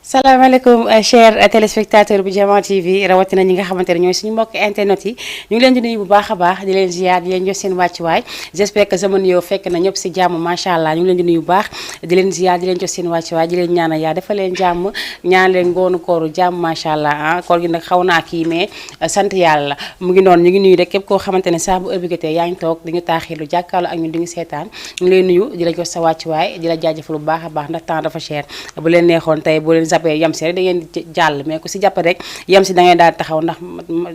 salaamaaleykum chers téléspectateurs bu Diama TV rawatina ñi nga xamante ne ñooy suñu mbokk internet yi ñu ngi leen di nuyu bu baax a baax di leen ziar di leen jox seen wàccuwaay j'espère que zaman yow fekk na ñëpp si jàmm macha allah ñu ngi leen di nuyu bu baax di leen ziar di leen jox seen wàccuwaay di leen ñaanal yaa dafa leen jàmm ñaan leen ngoonu kooru jàmm macha allah ah koor gi nag xaw naa kii mais sant yàlla mu ngi noonu ñu ngi nuyu rek képp koo xamante ne saa bu ëbbigate yaa ngi toog di ñu taaxilu jàkkaarloo ak ñun di ñu seetaan ñu ngi lay nuyu di la jox sa wàccuwaay di la jaajëfal bu baax a baax ndax temps dafa cher bu leen neexoon tey bu leen zappee yam si rek da ngeen di jàll mais ku si jàpp rek yam si da ngay daal taxaw ndax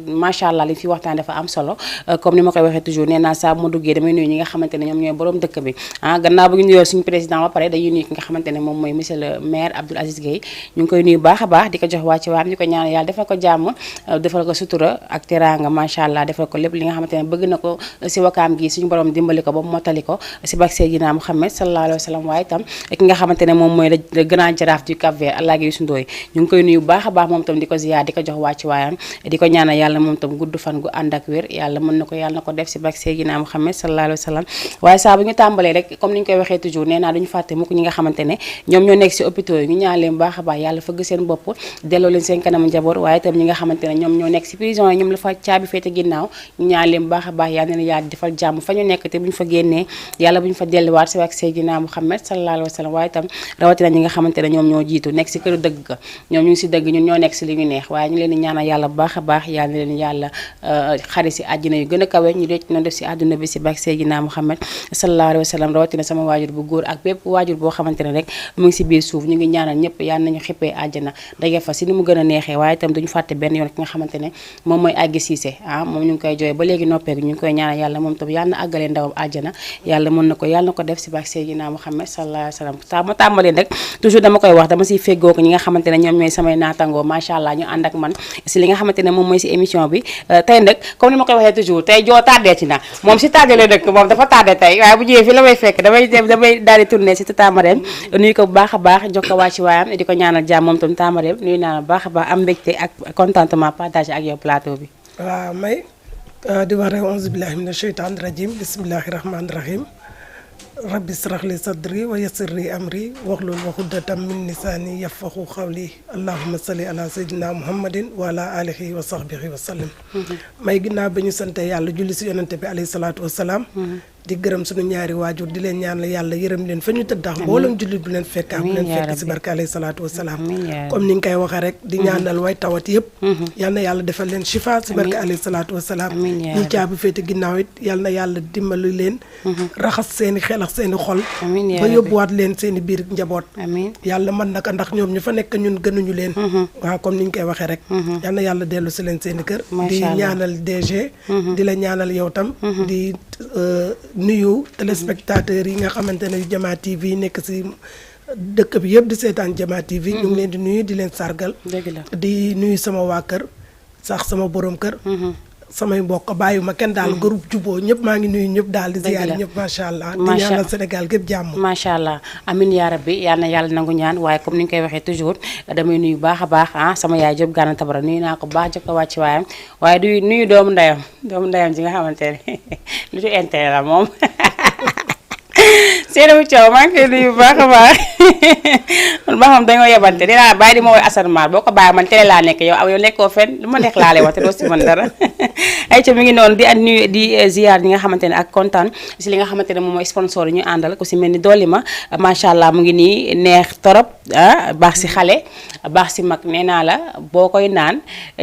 macha allah li fi waxtaan dafa am solo comme ni ma koy waxee toujours nee naa saa bu ma duggee damay nuyu ñi nga xamante ne ñoom ñooy borom dëkk bi ah gannaaw bu ñu nuyoo suñu président ba pare dañuy nuyu ki nga xamante ne moom mooy monsieur le maire Abdoul Aziz Gueye ñu ngi koy nuyu baax a baax di ko jox wàcc waam di ko ñaanal yàlla defal ko jàmm defal ko sutura ak teraanga macha allah defal ko lépp li nga xamante ne bëgg na ko si wakaam gi suñu borom dimbali ko ba mu mottali ko si bak Seydina Mouhamed sallallahu alayhi wa sallam waaye itam ki nga xamante ne moom mooy le grand jaraaf du Cap-Vert Alaaji Youssou Ndoye ñu ngi koy nuyu baax a baax moom tam di ko ziyaar di ko jox wàcc waayam di ko ñaanal yàlla moom tam gudd fan gu ànd ak wér yàlla mën na ko yàlla na ko def si bak Seydina Mouhamed sallallahu alayhi wa sallam waaye saa bu ñu tàmbalee rek comme ni ñu koy waxee toujours nee naa duñu fàtte mukk ñi nga xamante ne ñoom ñoo nekk si hôpitaux yi ñu ñaan leen baax a baax yàlla fëgg seen bopp delloo leen seen kanam njaboot waaye itam ñi nga xamante ne ñoom ñoo nekk si prison yi ñoom la fa caabi féete ginnaaw ñu ñaan leen baax a baax yàlla na yàlla defal jàmm fa ñu nekk te bu ñu fa génnee yàlla bu ñu fa delluwaat si bak Seydina Mouhamed sallallahu alayhi wa sallam waaye itam rawatina ñi nga xamante ne ñoom ñoo jiitu nekk si këru dëgg ga ñoom ñu ngi si dëgg ñun ñoo nekk si li ñu neex waaye ñu leen di ñaanal yàlla bu baax a baax yàlla na leen yàlla xari si àddina yu gën a kawe ñu deec na def si àdduna bi si bak Seydina Mouhamed sallallahu alayhi wa sallam rawatina sama waajur bu góor ak bépp waajur boo xamante ne rek mu ngi si biir suuf ñu ngi ñaanal ñëpp yàlla nañu xippee àjjana dage fa si ni mu gën a neexee waaye itam duñu fàtte benn yoon ki nga xamante ne moom mooy Agui Cissé ah moom ñu ngi koy jooy ba léegi noppeegu ñu ngi koy ñaanal yàlla moom tam yàlla na àggalee ndawam àjjana yàlla mën na ko def si bak Seydina Mouhamed sallallahu alayhi wa sallam saa ma tàmbalee nag toujours dama koy wax dama siy féggoo ko ñi nga xamante ne ñoom ñooy samay naatangoo macha allah ñu ànd ak man si li nga xamante ne moom mooy si émission bi tey nag comme ni ma koy waxee toujours tey joo tardé ci na moom si tardé la dëkk moom dafa tardé tey waaye bu ñëwee fii la may fekk damay daal di tourné si Tata Marème nuyu ko bu baax a baax jox ko wàcc waayam di ko ñaanal jàmm moom tam Tata Marème nuyu naa la bu baax a baax am mbégte ak contentement partagé ak yow plateau bi waaw may di wax rek auzu billahi mina sheytaani rajim bismillahi rahmaani rahim rabbi israh li sadri wa yassir li amri wahlul uqdatam min lisani yafqahu qawli allahumma salli ala sayyidina muhammadin wa ala alihi wa sahbihi wa sallam may ginnaaw ba ñu sante yàlla julli si yonente bi alayhi salaatu wasalaam di gërëm suñu ñaari waajur di leen ñaan la yàlla yërëm leen fa ñu tëddax mboolem jullit bu leen fekk bu leen fekk si barke alayhi salaatu wasalaam comme ni nga koy waxee rek di ñaanal way tawat yëpp yal na yàlla defal leen shifa si barke alayhi salaatu wasalaam ñi caabi féete ginnaaw it yal na yàlla dimbali leen raxas seeni xel ak seeni xol ba yóbbuwaat leen seeni biir njaboot yàlla mën naka ndax ñoom ñu fa nekk ñun gënuñu leen waaw comme ni ñu koy waxee rek yal na yàlla dellu si leen seeni kër di ñaanal DG di la ñaanal yow tam di nuyu téléspectateurs yi nga xamante ne Diama TV nekk si dëkk bi yëpp di seetaan Diama TV ñu ngi leen di nuyu di leen sargal di nuyu sama waa kër sax sama borom kër samay mbokk bàyyuma kenn daal groupe juboo ñëpp maa ngi nuyu ñëpp daal di ziyaare ñëpp macha allah di ñaanal Sénégal gépp jàmm macha allah amin yaa rabbi yal na yàlla nangu ñaan waaye comme ni ñu koy waxee toujours damay nuyu baax a baax ah sama yaay Jóob Gana Tabara nuyu naa ko baax jox ko wàcc waayam waaye du nuyu doomu ndeyam ji nga xamante ne lu ci intérêt la moom Seydou Thiaw maa ngi koy nuyu bu baax a baax man ba xam dañoo yebante dinaa bàyyi di ma woy Assane Mar boo ko bàyyi man télé laa nekk yow nekkoo fenn lu ma neex laa lay wax te doo si mën dara ay ca mi ngi noonu di nuyu di ziar ñi nga xamante ne ak kontaan si li nga xamante ne moom mooy sponsor yi ñu àndal ku si mel ni dolli ma macha allah mu ngi nii neex torop ah baax si xale baax si mag nee naa la boo koy naan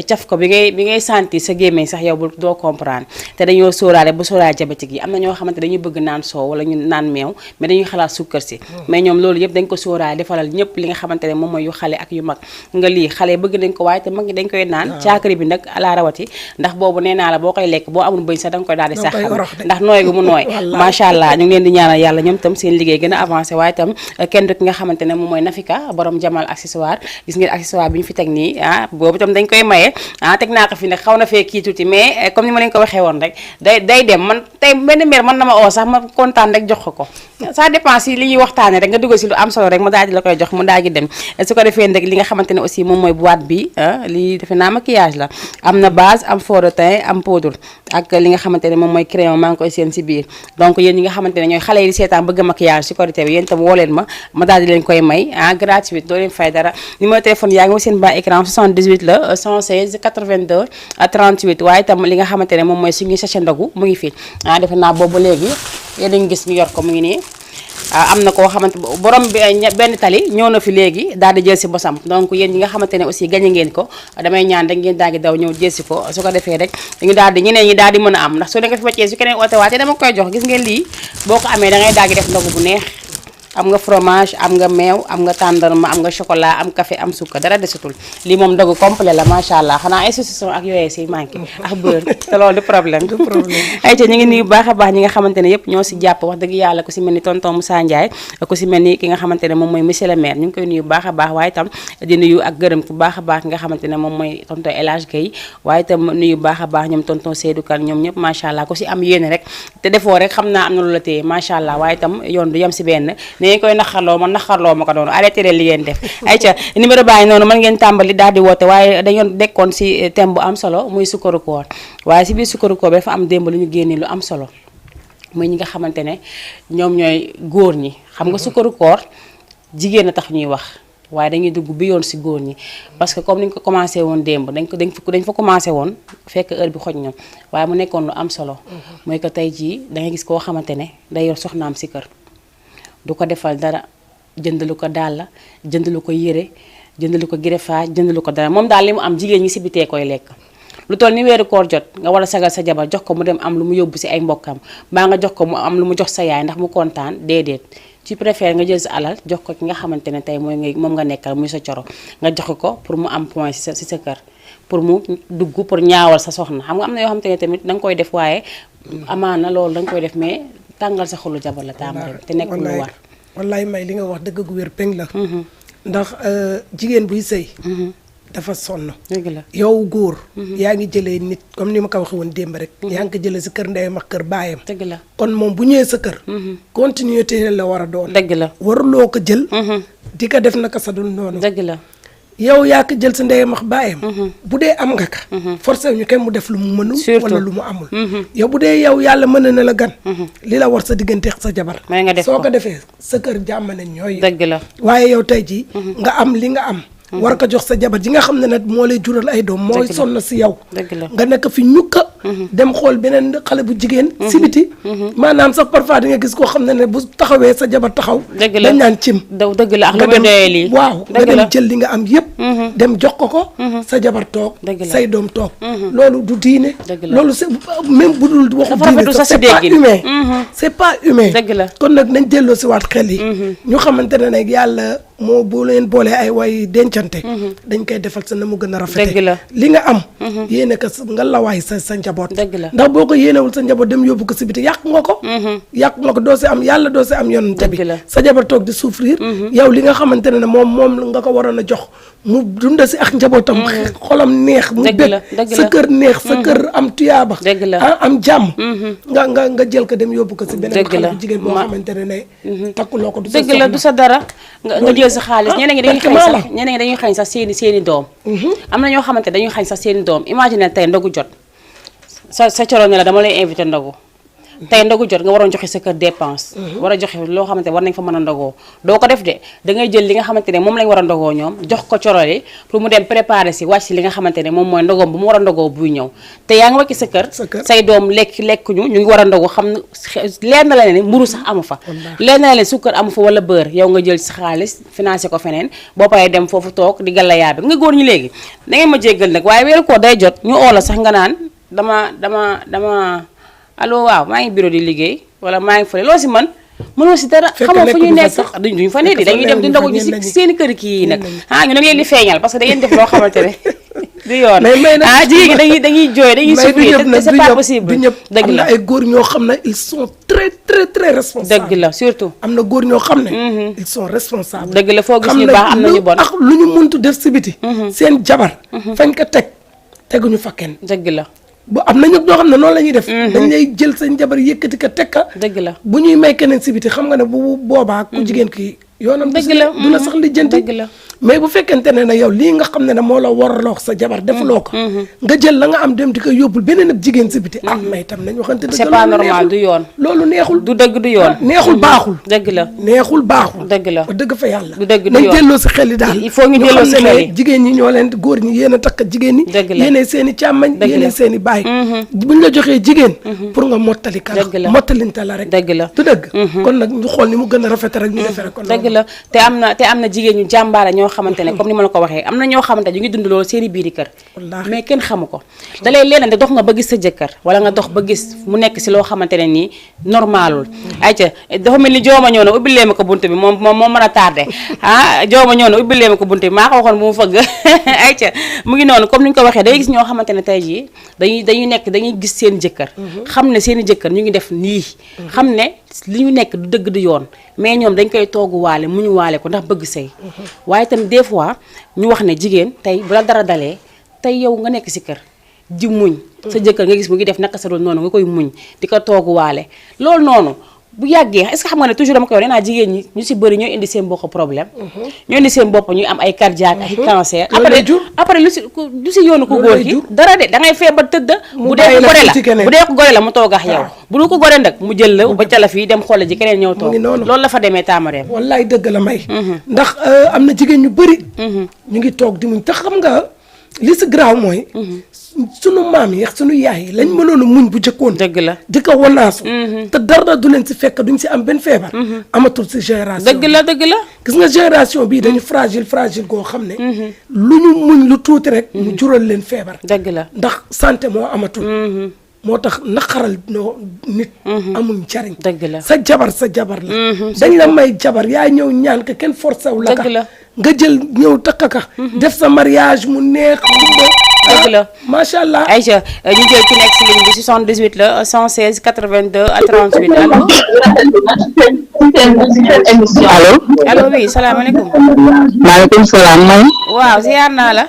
caf ko bi ngay sentir sa gémmiñ sax yow bu doo comprendre te dañoo sóoraale ba sóoraale diabétique yi am na ñoo xamante dañuy bëgg naan soow wala ñu naan meew mais dañuy xalaat sukkar si mais ñoom loolu yëpp dañ ko sóoraale defalal ñëpp li nga xamante ne moom mooy yu xale ak yu mag nga lii xale bëgg nañ ko waaye te mag ñi dañ koy naan caakari bi nag ala rawati ndax boobu nee naa la boo koy lekk boo amul bëñ sax da nga koy daal di sax ndax nooy gu mu nooy macha allah ñu ngi leen di ñaanal yàlla ñoom tam seen liggéey gën a avancé waaye tam kenn du ki nga xamante ne moom mooy Nafika borom Jamal accessoire gis ngeen accessoire bi ñu fi teg nii ah boobu tam dañ koy maye ah teg naa ko fi nag xaw na fee kii tuuti mais comme ni ma leen ko waxee woon rek day dem man tey benn mère man na ma oo sax ma kontaan rek jox ko ça dépend si li ñuy waxtaanee rek nga dugg si lu am solo rek mu daal di la koy jox mu daal di dem su ko defee nag li nga xamante ne aussi moom mooy boîte bi lii defe naa maquillage la am na base am fond de teint am poudre ak li nga xamante ne moom mooy crayon maa ngi koy seen si biir donc yéen ñi nga xamante ne ñooy xale yi di seetaan bëgg maquillage si Korité bi yéen itam woo leen ma daal di leen koy may gratuite doo leen fay dara numéro téléphone yaa ngi seen bas écran 78 la 116 82 38 waaye itam li nga xamante ne moom mooy suñu sachet ndogu mu ngi fi defe naa boobu léegi yéen a ngi gis ñu yor ko mu ngi nii am na koo xamante borom benn tali ñëw na fi léegi daal di jël si bosam donc yéen ñi nga xamante ne aussi gañe ngeen ko damay ñaan rek ngeen daal di daw ñëw jël si ko su ko defee rek dañu daal di ñeneen ñi daal di mën a am ndax soo da nga fi wàccee su keneen oote waatee dama koy jox gis ngeen lii boo ko amee da ngay daal di def ndogu bu neex am nga fromage am nga meew am nga tàndarma am nga chocolat am café am suukar dara desatul lii moom ndogu complet la macha allah xanaa institution ak yooyee si manqué ak beurre te loolu du problème ay ca ñu ngi nuyu baax a baax ñi nga xamante ne yëpp ñoo si jàpp wax dëgg yàlla ku si mel ni tonton Moussa Ndiaye ku si mel ni ki nga xamante ne moom mooy monsieur le maire ñu ngi koy nuyu baax a baax waaye itam di nuyu ak gërëm ku baax a baax ki nga xamante ne moom mooy tonton El Hadj Gueye waaye itam nuyu baax a baax ñoom tonton Seydou Kane ñoom ñëpp macha allah ku si am yéene rek te defoo rek xam naa am na lu la téye macha allah waaye itam yoon du yem si benn ne koy naxarloo ma ko doon arrêté leen li ngeen def ayca numéro baa ngi noonu mën ngeen tàmbali daal di woote waaye dañoon dekkoon si thème bu am solo muy sukkaru koor waaye si biir sukkaru koor bi dafa am démb lu ñu génnee lu am solo muy ñi nga xamante ne ñoom ñooy góor ñi xam nga sukkaru koor jigéen a tax ñuy wax waaye dañuy dugg bi yoon si góor ñi parce que comme ni ñu ko commencé woon démb dañ fa commencé woon fekk heure bi xoj na waaye mu nekkoon lu am solo mooy que tey jii da ngay gis koo xamante ne day yor soxnaam si kër du ko defal dara jëndalu ko dàll jëndalu ko yére jëndalu ko greffage jëndalu ko dara moom daal li mu am jigéen ñi si bitee koy lekk lu toll ni weeru koor jot nga war a sagal sa jabar jox ko mu dem am lu mu yóbbu si ay mbokkam mbaa nga jox ko mu am lu mu jox sa yaay ndax mu kontaan déedéet tu préfères nga jël sa alal jox ko ki nga xamante ne tey moom nga nekkal muy sa coro nga jox ko pour mu am point si sa kër pour mu dugg pour ñaawal sa soxna xam nga am na yoo xamante ne tamit da nga koy def waaye amaana loolu da nga koy def mais tàngal sa xolu jabar la tàmbali te nekk lu war wallaay may li nga wax dëgg gu wér peng la ndax jigéen buy sëy dafa sonn dëgg la yow góor yaa ngi jëlee nit comme ni ma ko waxee woon démb rek yaa ngi ko jëlee si kër ndeyam ak kër baayam dëgg la kon moom bu ñëwee sa kër continuité la war a doon dëgg la waruloo ko jël di ko def naka sa dul noonu dëgg la yow yaa ko jël sa ndeyam ak baayam bu dee am nga ka forcé ñu kenn mu def lu mu mënul wala lu mu amul yow bu dee yow yàlla mën na la gan li la war sa diggante ak sa jabar soo ko defee sa kër jàmm ne ñooy dëgg la waaye yow tey jii nga am li nga am war ko jox sa jabar ji nga xam ne nag moo lay jural ay doom mooy sonn si yow nga nekk fi ñukka dem xool beneen xale bu jigéen si biti maanaam sax parfois di nga gis koo xam ne bu taxawee sa jabar taxaw dañ naan cim dëgg la ak lu ma doyee lii waaw nga dem jël li nga am yépp dem jox ko sa jabar toog say doom toog loolu du diine loolu c'est même bu dul waxu diine sax c'est pas humain c'est pas humain kon nag nañ delloo si waat xel yi ñu xamante ne nag yàlla moo bu leen boolee ay way dencante dañ koy defal sa na mu gën a rafete li nga am yéene ko nga lawaay sa njaboot ndax boo ko yéenewul sa njaboot dem yóbbu ko si biti yàq nga ko doo si am yàlla doo si am yonante bi sa jabar toog di souffrir yow li nga xamante ne moom nga ko waroon a jox mu dunda si ak njabootam xolam neex mu bëgg sa kër neex sa kër am tuyaaba am jàmm nga jël ko dem yóbbu ko si beneen xale bu jigéen boo xamante ne takkuloo ko dëgg la du sa dara nga jël sa xaalis ñeneen ñi dañuy xañ sax seeni doom am na ñoo xamante dañuy xañ sax seeni doom imagine tey ndogu jot sa coro ne la dama lay invité ndogu tey ndogu jot nga waroon joxe sa kër dépense war a joxe loo xamante war nañ fa mën a ndogoo doo ko def de da ngay jël li nga xamante ne moom lañ war a ndogoo ñoom jox ko corole pour mu dem préparer si wàcc si li nga xamante ne moom mooy ndogoom bu mu war a ndogoo buy ñëw te yaa ngi wàcc sa kër say doom lekkuñu ñu ngi war a ndogu xam ne leer na la ne mburu sax amu fa leer na la ne sukkar amu fa wala beurre yow nga jël sa xaalis financé ko feneen boo paree dem foofu toog di galla yaabe nga góor ñi léegi da ngeen ma jéggal nag waaye weeru ko day jot ñu oo la sax nga naan dama allo waaw maa ngi bureau di liggéey wala maa ngi fële loo si man mënoo si dara xamoo fu ñuy nekk sax duñ fa ne di dañuy dem di ndogu ji si seen kër kii yi nag ñu da ngeen di feeñal parce que da ngeen def loo xamante ne du yoon jigéen ñi dañuy jooy dañuy souffrir te c'est pas possible du ñëpp dëgg la am na ay góor ñoo xam ne ils sont très très très responsables dëgg la surtout am na góor ñoo xam ne ils sont responsables dëgg la foo gis ñu baax am na ñu bon ak lu ñu muntu def si biti seen jabar fañ ko teguñu fa kenn dëgg la bu am na ñoo xam ne noonu la ñuy def. dañ lay jël seen jabar yëkkati ka teg ka. dëgg la bu ñuy may keneen si biti xam nga ne bu boobaa ku jigéen ki yoonam. dëgg la du la sax lijjanti. dëgg la mais bu fekkente ne yow lii nga xam ne moo la waraloo sa jabar defuloo ko. nga jël la nga am dem di ko yóbbul beneen ab jigéen si biti. may tam nañ waxante dëgg. c'est pas normal du yoon. loolu neexul. du dëgg du yoon. neexul baaxul. dëgg la neexul baaxul. dëgg la dëgg fa yàlla. du dëgg du nañ yoon delloo si xel yi daal. il faut ñu delloo si xel yi jigéen ñi ñoo leen góor ñi yéen a takk jigéen ñi. dëgg la yéenay seen i càmmañ. dëgg la yéenay seen i baay. buñ la joxee jigéen. pour nga mottali kala. dëgg la mottalinte la rek. dëgg la du dëgg. kon nag ñu xool ni mu gën a rafet rek ñu defee rek. kon dëgg la te am na jigéen ñu jàmbaara ñoo xamante ne comme ni ma la ko waxee am na ñoo xamante ñu ngi dund loolu seeni biiri kër mais kenn xamu ko da lay leen de dox nga ba gis sa jëkkër wala nga dox ba gis mu nekk si loo xamante ne nii normalul ayca dafa mel ni jooma ñëw na ubbil leen ma ko bunt bi moom mën a tardé jooma ñëw na ubbil leen ma ko bunt bi maa ko waxoon bu mu fëgg ayca mu ngi noonu comme ni ñu ko waxee day gis ñoo xamante ne tey jii dañuy gis seen jëkkër xam ne seeni jëkkër ñu ngi def nii xam ne li ñu nekk du dëgg du yoon mais ñoom dañ koy toogu waale mu ñu waale ko ndax bëgg sëy waaye itam des fois ñu wax ne jigéen tey bu la dara dalee tey yow nga nekk si kër di muñ sa jëkkër nga gis mu ngi def naka sa doon noonu nga koy muñ di ko toogu waale loolu noonu bu yàggee est-ce que xam nga ne toujours dama koy wax nee naa jigéen ñi ñu si bëri ñoo indi seen bopp problème ñoo indi seen bopp ñuy am ay cardiaque ay cancer après lu si yoonu ko góor gi dara de da ngay feebar tëdd bu dee ko gore la mu toog ak yow bu du ko gore nag mu jël la ba cala fii dem xoole ji keneen ñëw toog loolu la fa demee taamareem wallaay dëgg la may ndax am na jigéen ñu bëri ñu ngi toog di muñ te xam nga li si graaw mooy sunu maam yi sunu yaay yi lañ mënoon a muñ bu jëkkoon dëgg la di ko wanaasu te dara du leen si fekk duñ si am benn feebar amatul si génération dëgg la gis nga génération bii dañu fragile goo xam ne lu ñu muñ lu tuuti rek mu jural leen feebar dëgg la ndax santé moo amatul moo tax naqaral noo nit amul njariñ dëgg la sa jabar la dañ la may jabar yaa ñëw ñaan ka kenn forcé wu la ka nga jël ñëw takka ka def sa mariage mu neex dëgg la macha allah Aïcha ñu jël ki nekk si ligne bi 78 la 116 82 38 allo oui salaamaaleykum. maaleykum salaam. waaw ziar naa la.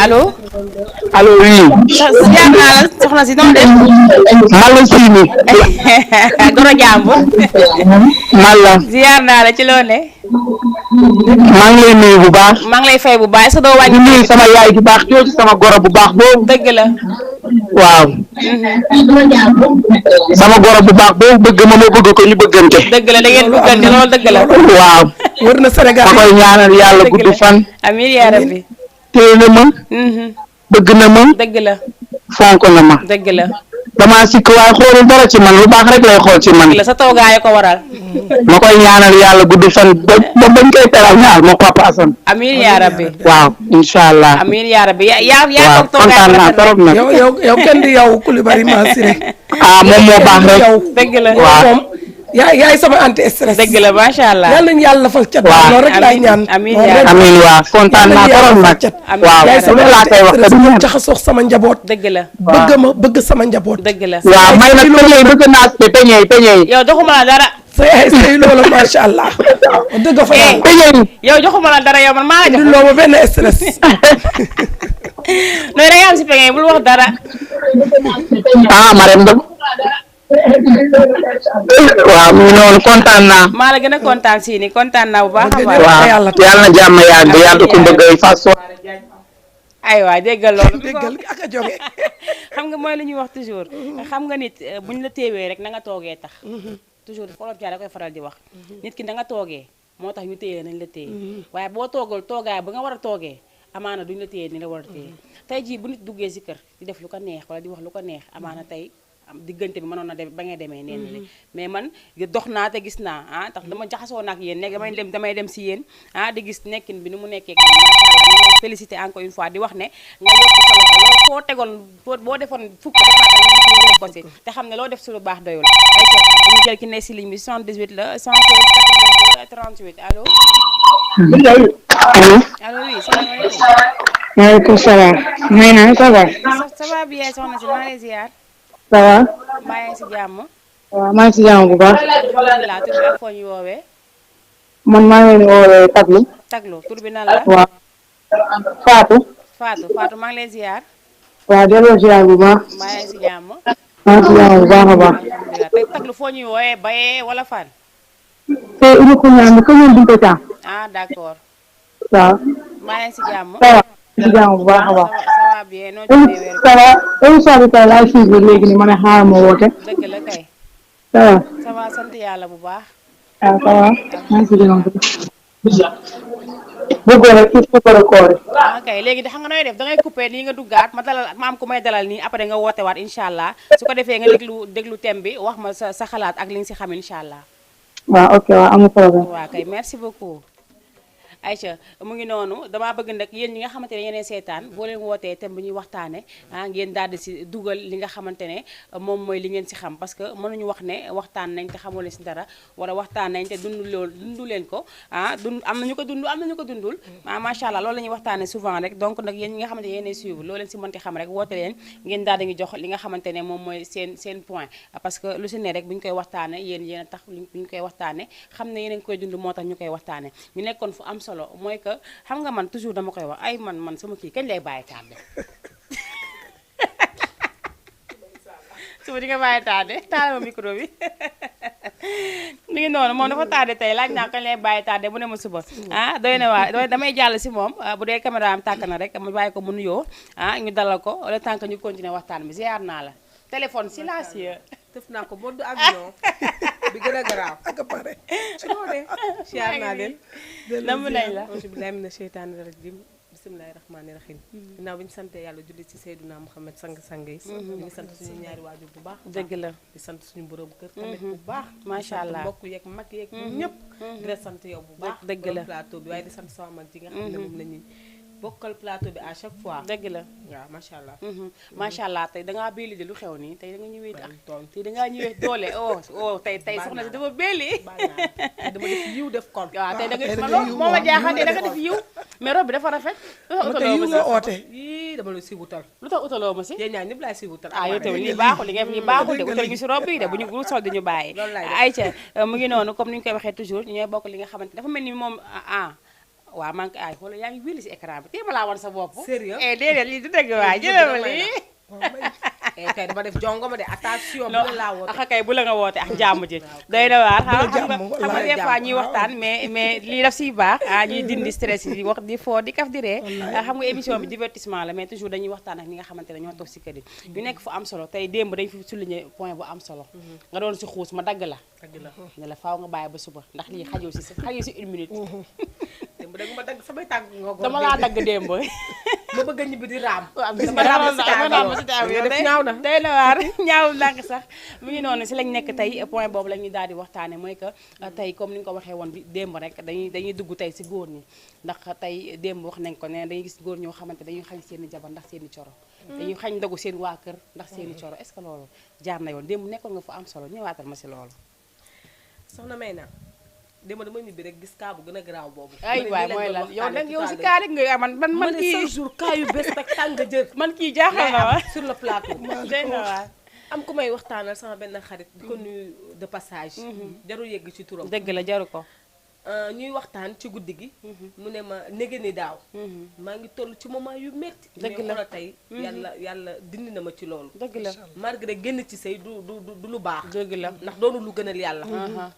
allo. allo oui. ziar naa la soxna si noonu de. Malla Sini. goro jàmbur. Malla. ziar naa la ci loo ne. maa ngi lay nuyu bu baax. maa ngi lay fay bu baax est-ce que doo wàññi. di nuyu sama yaay bu baax jooju sama goro bu baax boobu. dëgg la. waaw. sama goro bu baax boobu bëgg ma bëgg ko ñu bëggante. dëgg la da ngeen bëggante loolu dëgg la. waaw. wër na Sénégal ma koy ñaanal yàlla gudd fan. amiin yaa rabbi. téye na ma. bëgg na ma. dëgg la. fonk na ma. dëgg la. damaa sikk waaye xoolul dara ci man lu baax rek lay xool ci man. dëgg la sa toogaay ko waral. ma koy ñaanal yàlla gudd fan ba bañ koy teral ñaar moo Papa Assane. amiin yaa rabbi. waaw incha allah. amiin yaa rabbi yaa waaw kontaan naa trop nag. yow kenn di yow Coulibaly Massiré. moom moo baax rek. dëgg la waaw moom yaay sama anti stress. dëgg la macha allah. yal nañu yàlla fal cat. waaw loolu rek laay ñaan. amiin waaw kontaan naa trop nag. waaw yaay sama laa koy wax anti stress jaxasoo sama njaboot. dëgg la. bëgg sama njaboot. dëgg la. waaw may nag peñey bëgg naa peñey. yow joxuma la dara. sa yaay say loolu macha allah. dëgg fa yàlla peñey. yow joxuma la dara yow man maa la jox. loo ma benn stress. nooy da nga am si peñey bul wax dara. Marème Ndom. waaw mu ngi noonu kontaan naa. maa la gën a kontaan si ni kontaan naa bu baax a baax. waaw yàlla na jàmm yàgg yàlla ko bëgg ay fas. aywa déggal loolu. déggal ak a jóge. xam nga mooy lu ñuy wax toujours. xam nga nit buñ la téewee rek na nga toogee tax. toujours Wolof Njaay da koy faral di wax. nit ki da nga toogee moo tax ñu téye nañ la téye. waaye boo toogal toogaay ba nga war a toogee amaana duñ la téye ni la war a téye. tey jii bu nit duggee si kër di def lu ko neex wala di wax lu ko neex amaana tey. diggante bi mënoon na dem ba ngay demee neen li mais man dox naa te gis naa tax dama jaxasoo nag yéen nekk damay dem si yéen di gis nekkin bi ni mu nekkee macha allah ñu ngi félicité encore une fois di wax ne nga yokk sa loxo loolu foo tegoon boo defoon fukk defaatal ko si te xam ne loo def su lu baax doyul ay ceeb dañu jël ki ne si ligne bi 78 la 116 82 38 allo allo oui salaamaaleykum maaleykum salaam. may naa ça va. ça va bien soxna si maa ngi lay ziar. ça va. maa ngi si jàmm. waaw maa ngi si jàmm bu baax. alhamdulilah tur bi ak foo ñu woowee. man maa ngi leen di woowee Taglu. Taglu tur bi nan la. waaw. Fatou. Fatou maa ngi lay ziar. waaw delloo ziar bu baax. maa ngi si jàmm. maa ngi si jàmm bu baax a baax. alhamdulilah tey taglu foo ñuy wooyee bayee wala fan. te indi ko ñaan bi comme Binta Thiam. ah d'accord. waaw. maa ngi si jàmm. ça va si jàmm bu baax a baax. ça va bien noo jotee weer ça va émission bi tey laay suivre léegi nii ma ne xaaral ma woote. dëgg la kay. ça va. ça va sant yàlla bu baax. waaw ça va. maa ngi si jàmm bu baax. bëggoon rek ci suukaru koor yi. ok léegi xam nga nooy def da ngay coupé nii nga duggaat ma dalal ma am ku may dalal nii après nga woote waat incha allah su ko defee nga déglu thème bi wax ma sa xalaat ak li nga si xam incha allah. waaw ok waaw amul problème. waaw kay merci beaucoup. Aïcha mu ngi noonu damaa bëgg nag yéen ñi nga xamante ne yeneen seetaan boo leen wootee thème bu ñuy waxtaane ngeen daal di si dugal li nga xamante ne moom mooy li ngeen si xam parce que mënuñu wax ne waxtaan nañ te xamoo leen si dara wala waxtaan nañ te dundu leen ko dund am nañu ko dund am nañu ko dundul macha allah loolu la ñuy waxtaane souvent rek donc nag yéen ñi nga xamante ne yéenay suivre loolu leen si mënti xam rek woote leen ngeen daal di ngi jox li nga xamante ne moom mooy seen point parce que lu si ne rek bu ñu koy waxtaane yéen a tax bu ñu koy waxtaane xam ne yéen a ngi koy dund moo tax ñu koy waxtaane ñu nekkoon fu am solo mooy que xam nga man toujours dama koy wax ay man sama kii kañ lay bàyyi tànde suba di nga bàyyi tànde taal ma micro bi mi ngi noonu moom dafa tànde tey laaj naa kañ lay bàyyi tànde bu ne ma suba doy na waa damay jàll si moom bu dee caméra am tàkk na rek ma bàyyi ko mu nuyoo ñu dalal ko le temps que ñu continuer waxtaan bi ziar naa la téléphone silencieux def naa ko mode avion bi gën a garaaw ak pare. ci noonu siyaar naa leen namm nañ la auzu billaahi mina sheytaani rajiim bismillaahi rahmaani rahiim ginnaaw bi ñu sante yàlla julli ci Seydina Muhammad sang-sang yi ñu ngi sant suñu ñaari waajur bu baax dëgg la di sant suñu borom kër tamit bu baax macha allah mbokk yeeg mag yeeg ñëpp di la sant yow bu baax dëgg la plateau bi waaye di sant sama mag ji nga xam ne moom la ñuy bokkal plateau bi à chaque fois dëgg la waaw macha allah macha allah tey dangaa béeli de lu xew nii tey da nga ñëwee tey dangaa ñëwee doole tey soxna si dafa béeli dama def yiw def kon waaw tey da nga loolu moo ma jaaxal tey da nga def yiw mais robe bi dafa rafet lu tax yiw nga oote. yii dama la si wutal lu tax utaloo ma si yéen ñaar ñëpp laay si wutal yow tamit lii baaxul li nga def lii baaxul de utal ñu si robe yi de bu ñu sol di ñu bàyyi Aïcha mu ngi noonu comme ni ñu koy waxee toujours ñooy bokk li nga xamante dafa mel ni moom waaw man ay xoolal yaa ngi wéli si écran bi tey ma laa wan sa bopp. sérieux déedéet lii du dëgg waay jëlal ma lii. kay dama def jongo ma de attention bu la laa woote. kay bu la nga woote ak jàmm ji. doy na waar xam nga des fois ñuy waxtaan mais lii daf siy baax ñuy dindi stress yi wax di foo di kaf di ree xam nga émission bi divertissement la mais toujours dañuy waxtaan ak ñi nga xamante ne ñoo toog si kër yi. ñu nekk fu am solo tey démb dañ fi souligner point bu am solo. nga doon si xuus ma dagg la. ne la faaw nga bàyyi ba suba ndax lii xajul si 1 minute. démb da nga ma dagg samay tànk nga ko dama laa dagg démb. ma bëgg a ñibbi di raam. waaw gis nga raam si ñaaw na day na waar ñaaw ndànk sax mu ngi noonu si lañ nekk tey point boobu la ñuy daal di waxtaane mooy que tey comme ni nga ko waxee woon bi démb rek dañuy dugg tey si góor ñi ndax tey démb wax nañ ko ne dañuy gis góor ñoo xamante dañuy xañ seen i jabar ndax seen i coro dañuy xañ ndogu seen waa kër ndax seen i coro est-ce que loolu jaar na yoon démb nekkoon nga fu am solo ñëwaatal ma si loolu soxna may na démb dama ñibbi rek gis kaa bu gën a garaaw boobu. ay waay mooy lan yow si kaa rek nga man kii chaque jour kaa yu bees ak tàng jër. man kii jaaxal na ma sur le plateau. day na waar am ku may waxtaanal sama benn xarit di ko nuyu de passage. jarul yegg ci turam. dëgg la jaru ko. ñuy waxtaan ci guddi gi. mu ne ma nege ni daaw. maa ngi toll ci moment yu metti dëgg la mais tey. yàlla dindi na ma ci loolu. dëgg la malgré génn ci sëy du lu baax. dëgg la ndax doonul lu gënal yàlla.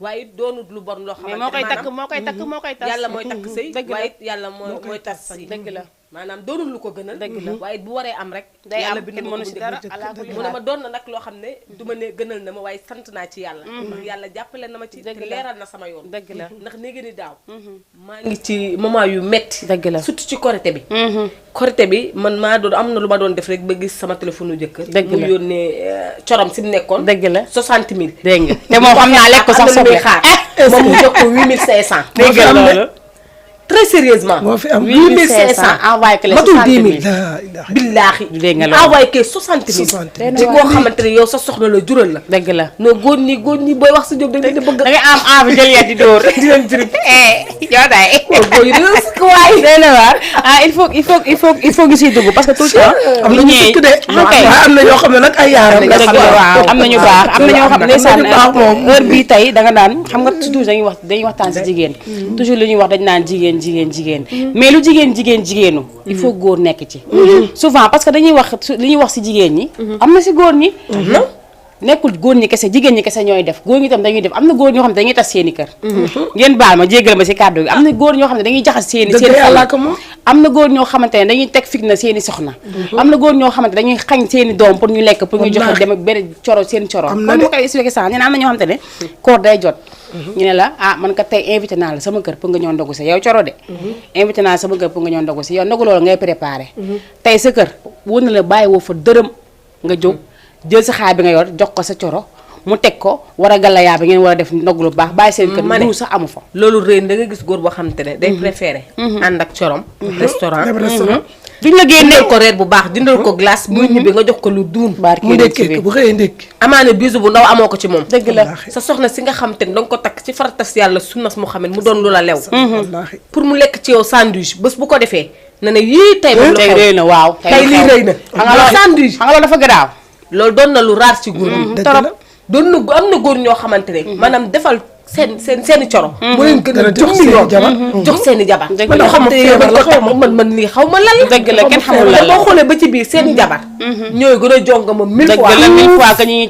waaye doonul lu bon loo xamante mais moo koy takk yàlla mooy takk sëy. dëgg la waaye yàlla mooy tas sëy. dëgg la maanaam doonul lu ko gënal. dëgg la waaye bu waree am rek. day am yàlla bind kenn ma ko mënu si dara mu ne ma doon na nag loo xam ne du ma ne gënal na ma waaye sant naa ci yàlla. ndax yàlla jàppale na ma ci. te leeral na sama yoon. dëgg la ndax néega ni daaw. maa ngi ci moment yu metti. dëgg la surtout ci korité bi. korité bi man maa doon am na lu ma doon def rek ba gis sama téléphone jëkkër. dëgg la mu yónnee corom si mu nekkoon. dëgg la 60 000. dégg nga te moom xam naa lekk ko sax soble xaar moom mu jox ko 8500. dégg nga loolu très sérieusement. moo fi am 8500 envoyé que les matul 60 000 10 000. billaahi dégg nga loolu envoyé que 60 000. ci koo xamante ne yow sa soxna la jural la. dëgg la non góor ñi booy wax sa jóg da nga bëgg. da ngay am envie jël yet di dóor di leen drip yow day góor yi réew si waay. day na waar il faut gis yi dugg parce que tout le temps am na ñu sikk de waaye am na ñoo xam ne nag ay yaaram la dëgg la waaw am na ñu baax am na ñoo xam ne ndeysaan heure bii tey da nga naan xam nga toujours dañuy waxtaan si jigéen toujours li ñuy wax dañ naan jigéen jigéen mais lu jigéenu il faut góor nekk ci souvent parce que dañuy wax li ñuy wax si jigéen ñi am na si góor ñi nekkul góor ñi kese jigéen ñi kese ñooy def góor ñi tam dañuy def am na góor ñoo xam ne dañuy tas seeni kër ngeen baal ma jéggal ma si kàddu gi am na góor ñoo xam ne dañuy jaxas seen am na góor ñoo xamante ne dañuy teg fitna seeni soxna am na góor ñoo xamante dañuy xañ seeni doom pour ñu lekk pour ñu joxe dem ak benn coro seen coro comme ma koy expliqué sax nee na am na ñoo xamante ne koor day jot ñu ne la man kat tey invité naa la sama kër pour nga ñëw ndogu si yow coro de invité naa la sama kër pour nga ñëw ndogu si yow ndogu loolu ngay préparé tey sa kër wóor na la bàyyi woo fa dërëm nga jóg jël sa xaar bi nga yor jox ko sa coro mu teg ko war a gàllayaa bi ngeen war a def ndog lu baax bàyyi seen kër du sax amu fa loolu réy da nga gis góor boo xam te ne day préféré ànd ak corom restaurant duñ la génnee ko reer bu baax dindal ko glace muy ñibbi nga jox ko lu duun mu ndékkee bu xëyee ndékki amaana bisu bu ndaw amoo ko ci moom dëgg la sa soxna si nga xam te ne danga ko takk ci faratas yàlla sunnas Muhammad mu doon lu la lew pour mu lekk ci yow sandwich bés bu ko defee na ne yii tey moom la rëy na waaw tey lii rëy na sandwich xam nga loolu dafa garaaw loolu doon na lu raar ci góor ñi torop doon na am na góor ñoo xamante ne maanaam defal seeni coro mu leen gën a jox seeni jabar man xam te man lii xaw ma lan dëgg la kenn xamul lan la boo xoolee ba ci biir seeni jabar ñooy gën a jonga ma 1000 fois dëgg la 1000 fois que ñi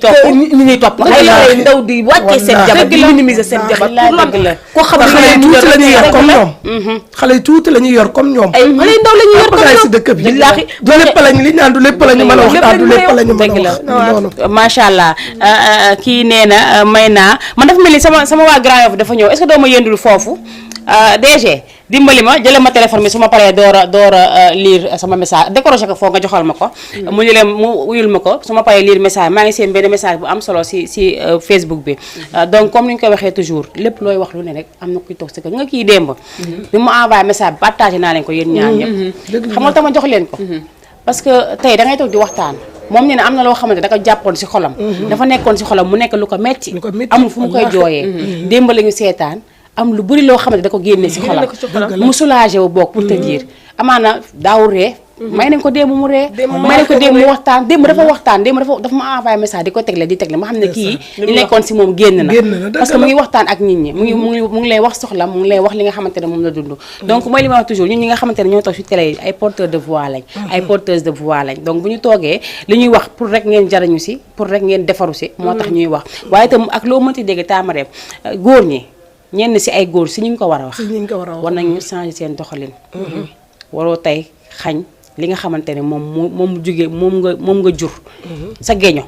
ñuy topp ay lay ndaw di wàccee seen jabar di minimiser seen jabar pour lan koo xam ne xale yi tuuti la ñuy yor comme ñoom xale yi tuuti la ñuy yor comme ñoom ay xale yu ndaw la ñuy yor comme ñoom si dëkk bi du lépp lañ li ñaan du lépp lañu mën a wax daal du lépp lañu mën a wax macha allah kii nee na may naa man dafa mel ni sama waa Grand Yoff dafa ñëw est-ce que doo ma yëndul foofu DG dimbali ma jëlee ma téléphone bi su ma paree door a lire sama message décroché ko foo nga joxal ma ko mu ñu leen mu uyul ma ko su ma paree lire message maa ngi seen benn message bu am solo si Facebook bi donc comme ni ñu koy waxee toujours lépp looy wax lu ne rek am na kuy toog si kër nga kii démb bi mu envoyé message bi partagé naa leen ko yéen ñaar ñëpp xam nga tama jox leen ko parce que tey da ngay toog di waxtaan moom nee na am na loo xamante da ko jàppoon si xolam dafa nekkoon si xolam mu nekk lu ko metti amul fu mu koy jooyee démb la ñu seetaan am lu bëri loo xamante da ko génne si xolam mu soulagé wu bokk pour te dire amaana daaw ree may nañ ko démb mu ree may nañ ko démb mu waxtaan démb dafa ma envoyé message di ko tegle ma xam ne kii li nekkoon si moom génn na parce que mu ngi waxtaan ak nit ñi mu ngi lay wax soxla mu ngi lay wax li nga xamante ne moom la dund donc mooy li ma wax toujours ñun ñi nga xamante ne ñoo toog si télé yi ay porteurs de voix lañ ay porteuses de voix lañ donc bu ñu toogee li ñuy wax pour rek ngeen jarañu si pour rek ngeen defaru si moo tax ñuy wax waaye itam ak loo mënti dégg taamareem góor ñi ñenn si ay góor si ñu ko war a wax war nañu changer seen doxalin waroo tey xañ li nga xamante ne moom nga jur sa géño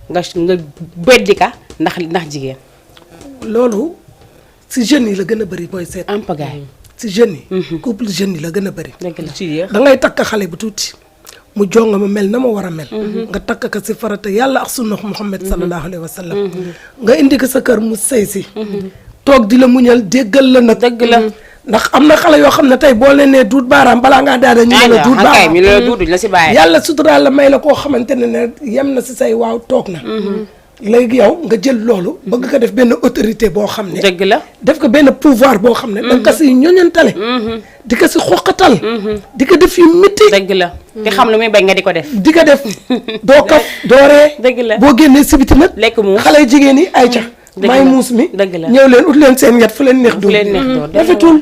nga beddi ka ndax jigéen loolu si jeunes yi la gën a bëri booy seet am pagaay si jeunes yi couple jeunes yi la gën a bëri dëgg da ngay takk xale bu tuuti mu jonga ma mel na ma war a mel nga takk ko si farata yàlla ak sunna Muhammad sallallahu alayhi wa sallam nga indi ko sa kër mu sëy si toog di la muñal déggal la nag dëgg la ndax am na xale yoo xam ne tey boo leen nee duut baaraam balaa ngaa daada ñu ne la duut baaraam mi la duut la si bàyyi yàlla suturaal la may la koo xamante ne yem na si say waaw toog na léegi yow nga jël loolu bëgg ko def benn autorité boo xam ne dëgg la def ko benn pouvoir boo xam ne danga ko si ñoñantale di ko si xoqatal di ko def yu métti dëgg la te xam lu muy bañ nga di ko def di ko def doo kaf dooree dëgg la boo génnee sibiti nag lekk mu xale jigéen yi ay ca maay muus mi ñëw leen ut leen seen yet fu leen neex du rafetul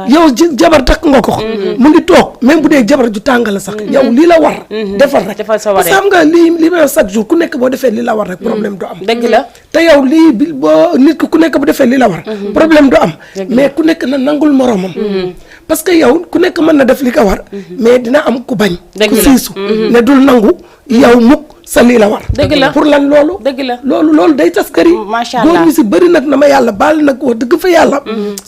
yow jabar takk nga ko mu ngi toog même bu dee jabar ju tàng la sax yow lii la war defal rek parce que xam nga li may wax chaque jour ku nekk boo defee li la war rek problème du am dëgg la te yow lii boo nit ku nekk bu defee li la war problème du am mais ku nekk na nangul moroomam parce que yow ku nekk mën na def li ko war mais dina am ku bañ ku siisu ne dul nangu yow mukk sa lii la war dëgg la pour lan loolu dëgg la loolu day tas kër yi macha allah góor ñi si bëri nag na ma yàlla baal nag wax dëgg fa yàlla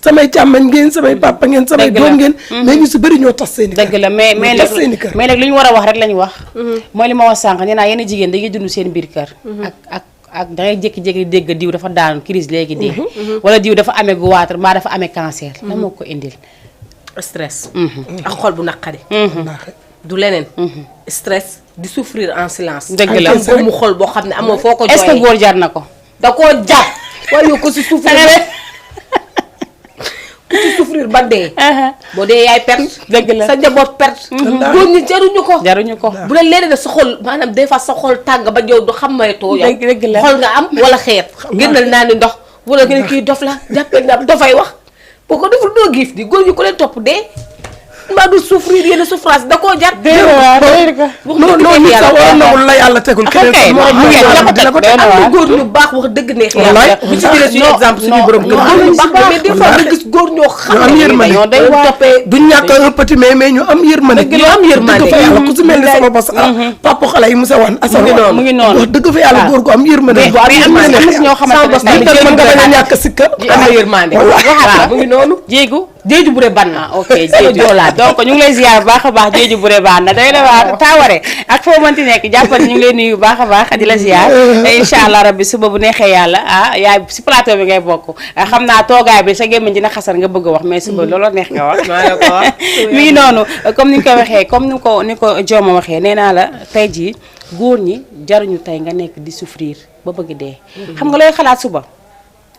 samay càmmañ ngeen samay papa ngeen samay doom ngeen mais ñu si bëri ñoo tas seen i kër dëgg la mais nag li ñu war a wax rek la ñu wax mooy li ma wax sànq nee naa yenn jigéen dañuy dund seen biir kër ak dangay jékki-jékki dégg diw dafa daanu crise léegi dee wala diw dafa amee goitre mbaa dafa amee cancer la moo ko indil stress ak xol bu naqari du leneen stress di souffrir en silence dëgg la boobu mu xol boo xam ne amoo foo ko jooyee est-ce que góor jar na ko da koo jàpp waaye yow ko si souffrir ku ci souffrir ba dee boo dee yaay perte dëgg la sa njaboot perte góor ñi jaruñu ko bu la leeree ne sa xol maanaam des fois sa xol tàng ba yow du xammaytoo yow dëgg la xol nga am wala xeet génnal naa ni ndox wala nga ne kii dof la jàppee nga dafay wax boo ko deful doo giif di góor ñi ko leen topp dee mbaa du souffrir yenn souffrance da koo jar. non nit sax war nawul la yàlla tegul keneen dina ko teg am na góor ñu baax wax dëgg neex yàlla bu ci jëlee suñu exemple suñu borom kër am ñu baax mais des fois nga gis góor ñoo xam am yërmande day toppee du ñàkk un petit mais ñu am yërmande ñu am yërmande dëgg fa yàlla ku si mel ni sama bos papa xale yi Moussa Wane Assane mu ngi noonu wax dëgg fa yàlla góor gu am yërmande mais am na ñoo xamante ne mën nga bañ a ñàkk sikka am na yërmande waaw mu ngi noonu jéeju bu re ban na ok jéeju donc ñu ngi lay ziar bu baax a baax jéeju bu re ban na day la waar taaware ak foo mënti nekk jàppal ñu ngi lay nuyu bu baax a baax di la ziar incha allah rabbi suba bu neexee yàlla yaay si plateau bi ngay bokk xam naa toogaay bi sa gémmiñ dina xasar nga bëgg a wax mais suba looloo neex nga wax maa la ko wax mi ngi noonu comme ni ñu ko waxee comme ni ko Jooma waxee nee naa la tey jii góor ñi jaruñu tey nga nekk di souffrir ba bëgg dee xam nga looy xalaat suba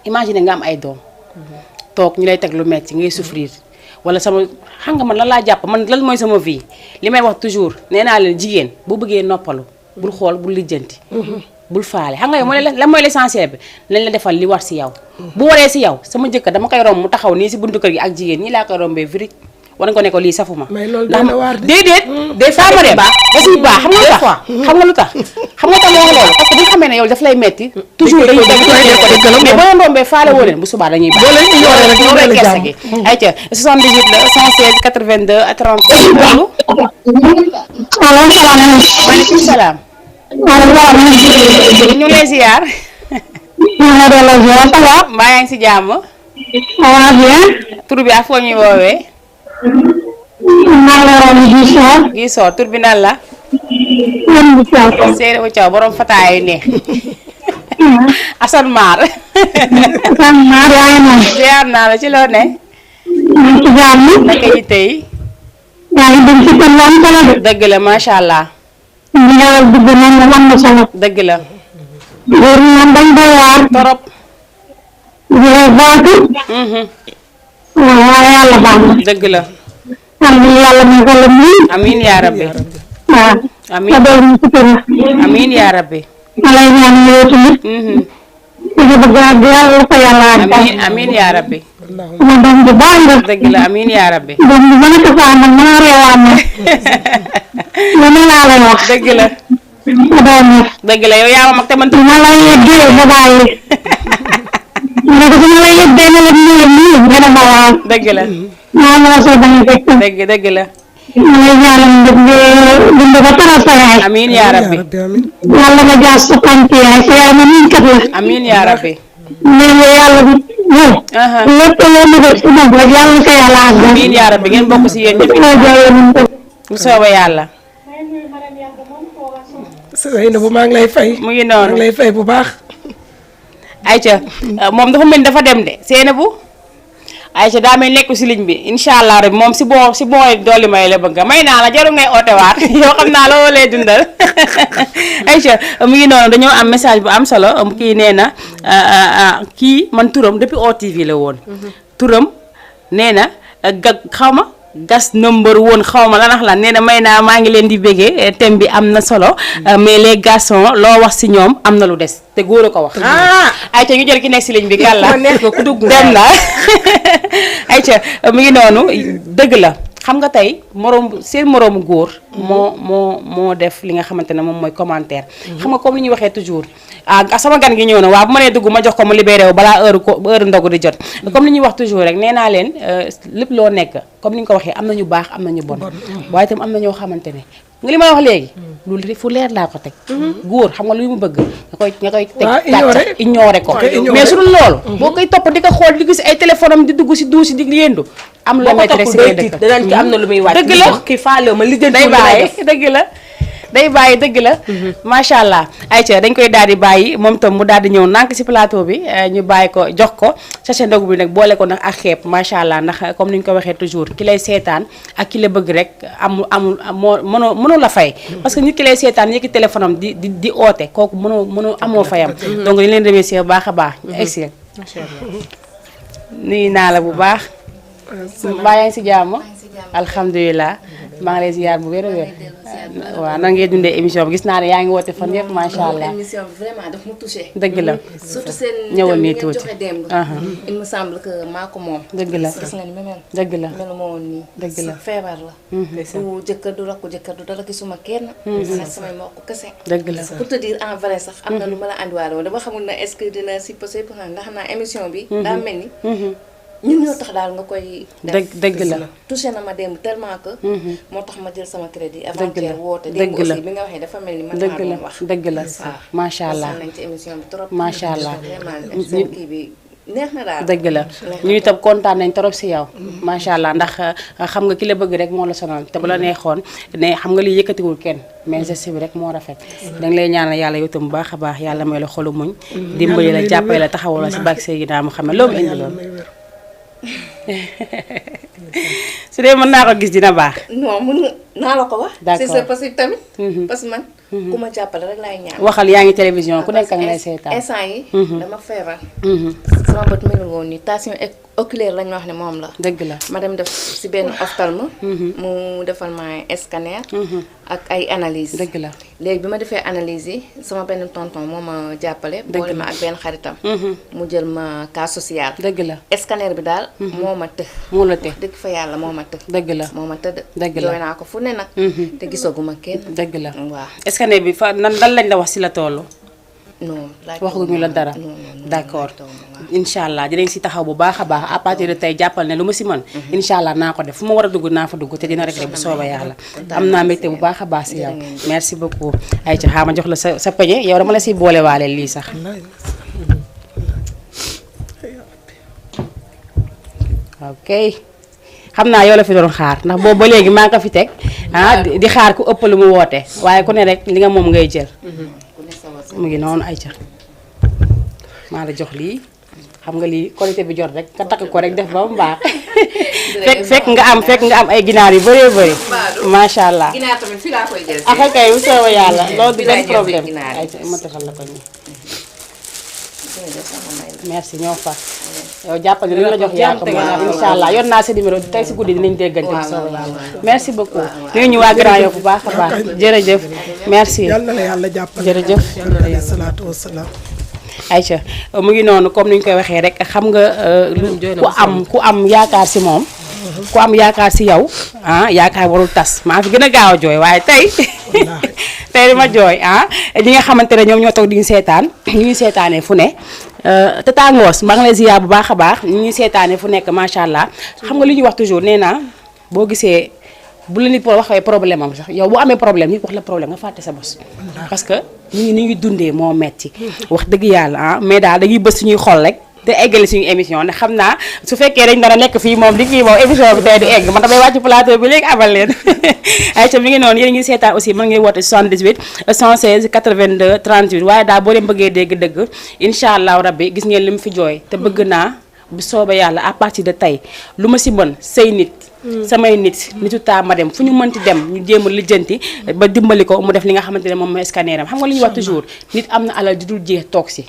imagine nga am ay doom toog ñu lay teg lu metti ngay souffrir wala sama xam nga man lan laa jàpp man lan mooy sama vie li may wax toujours nee naa leen jigéen boo bëggee noppalu bul xool bul lijjanti bul faale xam nga yow lan mooy l'essentiel bi lañ la defal li war si yow bu waree si yow sama jëkkër dama koy romb mu taxaw nii si buntu kër gi ak jigéen ñii laa koy rombee vri war nga ko ne ko lii safuma déedéet des fois ma dem da siy baax xam nga lu tax xam nga tax ma wax loolu parce que bu ñu xamee ne yow daf lay metti toujours dañuy def mais boo rombee faale woo leen bu subaa dañuy baax loolu rek gerte gi ayca 78 la 116 82 30 allo maaleykum salaam ñu ngi lay ziar mbaa yaa ngi si jàmm tur bi ak foo ñuy woowee Gisoo tur bi nan la Seydou Thiaw borom fataay neex Assane Mar ziar naa la ci loo ne naka yi tey dëgg la macha allah dëgg la torop dëgg la amiin yaa rabbi amiin yaa rabbi amiin yaa rabbi dëgg la amiin yaa rabbi dëgg la dëgg la yow yaa ma mag te man dëgg la dëgg la amiin yaa rabbi amiin yaa rabbi amiin yaa rabbi ngeen bokk si yéen ñëpp bu soobee yàlla Seynabou maa ngi lay fay mu ngi noonu maa ngi lay fay bu baax ayca moom dafa mel ni dafa dem de Seynabou ayca daa may nekk si ligne bi incha allah rek moom si booy dolli may la bëgg may naa la jarul ngay ootewaat yoo xam naa la lay dundal ayca mu ngi noonu dañoo am message bu am solo kii nee na kii man turam depuis OTV la woon turam nee na xaw ma gas number woon xaw ma lanax la nee na may naa maa ngi leen di béggee thème bi am na solo mais les garçons loo wax si ñoom am na lu des te góor a ko wax ayca ñu jël ki nekk si ligne bi kàlla dem na ayca mu ngi noonu dëgg la xam nga tey seen moroomu góor moo def li nga xamante ne moom mooy commentaire xam nga comme li ñuy waxee toujours sama gan gi ñëw na waaw bu ma nee dugg ma jox ko mu libéré wu balaa heure ndogu di jot comme li ñuy wax toujours rek nee naa leen lépp loo nekk comme ni nga ko waxee am na ñu baax am na ñu bon waaye itam am na ñoo xamante ne nga li may wax léegi loolu fu leer laa ko teg góor xam nga lu mu bëgg nga koy teg ignoré ko mais su dul loolu boo koy topp di ko xool di gis ay téléphone am di dugg si duusi di yendu am la may rek si dëkk danañ ci am na lu muy wàcc dëgg la ki faale ma li day bàyyi dëgg la day bàyyi dëgg la macha allah ayca dañ koy daal di bàyyi moom tam mu daal di ñëw nànk si plateau bi ñu bàyyi ko jox ko sachet ndogu bi nag boole ko nag ak xeeb macha allah ndax comme ni ñu ko waxee toujours ki lay seetaan ak ki la bëgg rek amul mënoo la fay parce que nit ki lay seetaan yëkki téléphone am di oote kooku mënoo amoo fayam donc ñu leen remercier bu baax a baax ñu egsi nuyu naa la bu baax mbaa yaa ngi si jàmm alhamdulilah maa ngi lay ziar bu wér a wér waaw nan ngay dundee émission bi gis naa ne yaa ngi woote fan yëpp macha allah émission bi vraiment daf ma touché. dëgg la surtout seen ñëwal nii thème yi ngeen tuuti joxe démb. il me semble que maa ko moom. dëgg la gis nga ni ma mel. dëgg la melu ma woon nii. dëgg la feebar la. du jëkkër du rakku jëkkër du dara gisuma kenn. ak samay mbokk kese. dëgg la pour te dire en vrai sax am na lu ma la andiwaale woon dama xamul na est-ce que dina si possible ndax xam naa émission bi. daa mel ni. ñun ñoo tax daal nga koy. dëgg la touché na ma démb tellement que. moo tax ma jël sama crédit. dëgg la avant-hier woote dëgg démb la aussi bi nga waxee dafa mel ni man dëgg maa la doon wax. dëgg la macha allah nañ ci émission bi trop. macha allah vraiment seen kii bi neex na daal. dëgg la ñu itam kontaan nañ trop si yow macha allah ndax xam nga ki la bëgg rek moo la sonal te bu la neexoon ne xam nga li yëkkatiwul kenn mais geste bi rek moo rafet da nga lay ñaanal yàlla yow itam bu baax a baax yàlla may la xolu muñ dimbali la jàppale la taxawal la si bàq Seydina Muhammad loo mu indi loolu su dee mën naa ko gis dina baax. non mun nga naa la ko wax. d'accord si c'est possible tamit. parce que man. ku ma jàppale rek laay ñaan. waxal yaa ngi télévision ku nekk ak lay seetaan. instant yi dama feebar. sama bët melul woon nii tension oculaire lañ wax ne moom la. dëgg la ma dem def si benn ophtalmo. mu defal ma scanner. ak ay analyse dëgg la léegi bi ma defee analyse yi sama benn tonton moo ma jàppale. boole ma ak benn xaritam. mu jël ma cas social. dëgg la scanner bi daal. moo ma të. moo la të dëgg fa yàlla moo ma të. dëgg la moo ma tëdd. dëgg la jooy naa ko fu ne nag. te gisaguma kenn. dëgg la waaw. scanner bi fa nan lañ la wax si la toll. non waxuñu la dara d'accord incha allah dinañ si taxaw bu baax a baax à partir de tey jàppal ne lu ma si mën incha allah naa ko def fu ma war a dugg naa fa dugg te dina réglé bu soobee yàlla am naa mbégte bu baax a baax si yow merci beaucoup ay ci xaama jox la sa peñe yow dama la siy boole waale lii sax ok xam naa yow la fi doon xaar ndax boobu ba léegi maa ngi ko fi teg di xaar ku ëpp lu mu woote waaye ku ne rek li nga moom ngay jël mu ngi noonu ay ca maa la jox lii xam nga lii qualité bi jot rek nga takk ko rek def ba mu baax fekk nga am ay ginaar yu bëree bëri macha allah ginaar tamit fii laa koy jël ak kay bu soobee yàlla loolu du benn problème ay ca ma defal la ko nii merci ñoo fa yow jàppal ni li la jox yaa ko moom incha allah yor naa sa numéro tey si guddi dinañ déggante bu soobee yàlla merci beaucoup nuyu ñu waa Grand Yoff bu baax a baax jërëjëf merci yal na la yàlla jàppale jërëjëf alayhi salaatu wasalaam Aïcha mu ngi noonu comme ni ñu koy waxee rek xam nga ku am yaakaar si moom ku am yaakaar si yow yaakaar warul tas maa fi gën a gaaw a jooy waaye tey tey dama jooy ñi nga xamante ne ñoom ñoo toog di ñu seetaan ñu ngi seetaanee fu ne Tata Ngoos maa ngi lay ziar bu baax a baax ñu ngi seetaanee fu nekk macha allah xam nga li ñuy wax toujours nee naa boo gisee bu la nit waxee problème am sax yow boo amee problème nit wax la problème nga fàtte sa bos parce que ñu ngi dundee moo metti wax dëgg yàlla mais daal dañuy bës suñuy xol rek te eggale suñu émission ne xam naa su fekkee dañ dara nekk fii moom di kii moom émission bi tey du egg man damay wàcc plateau bi léegi abal leen ayca mi ngi noonu yéen ngi seetaan aussi mën ngay woote 78 116 82 38 waaye daal boo leen bëggee dégg dëgg incha allahu rabbi gis ngeen li mu fi jooy te bëgg naa bu soobee yàlla à partir de tey lu ma si mën say nit samay nitu taa ma dem fu ñu mënti dem ñu jéem a lijjanti ba dimbali ko mu def li nga xamante ne moom mooy scanner am xam nga li ñuy wax toujours nit am na alal di dul jeex toog si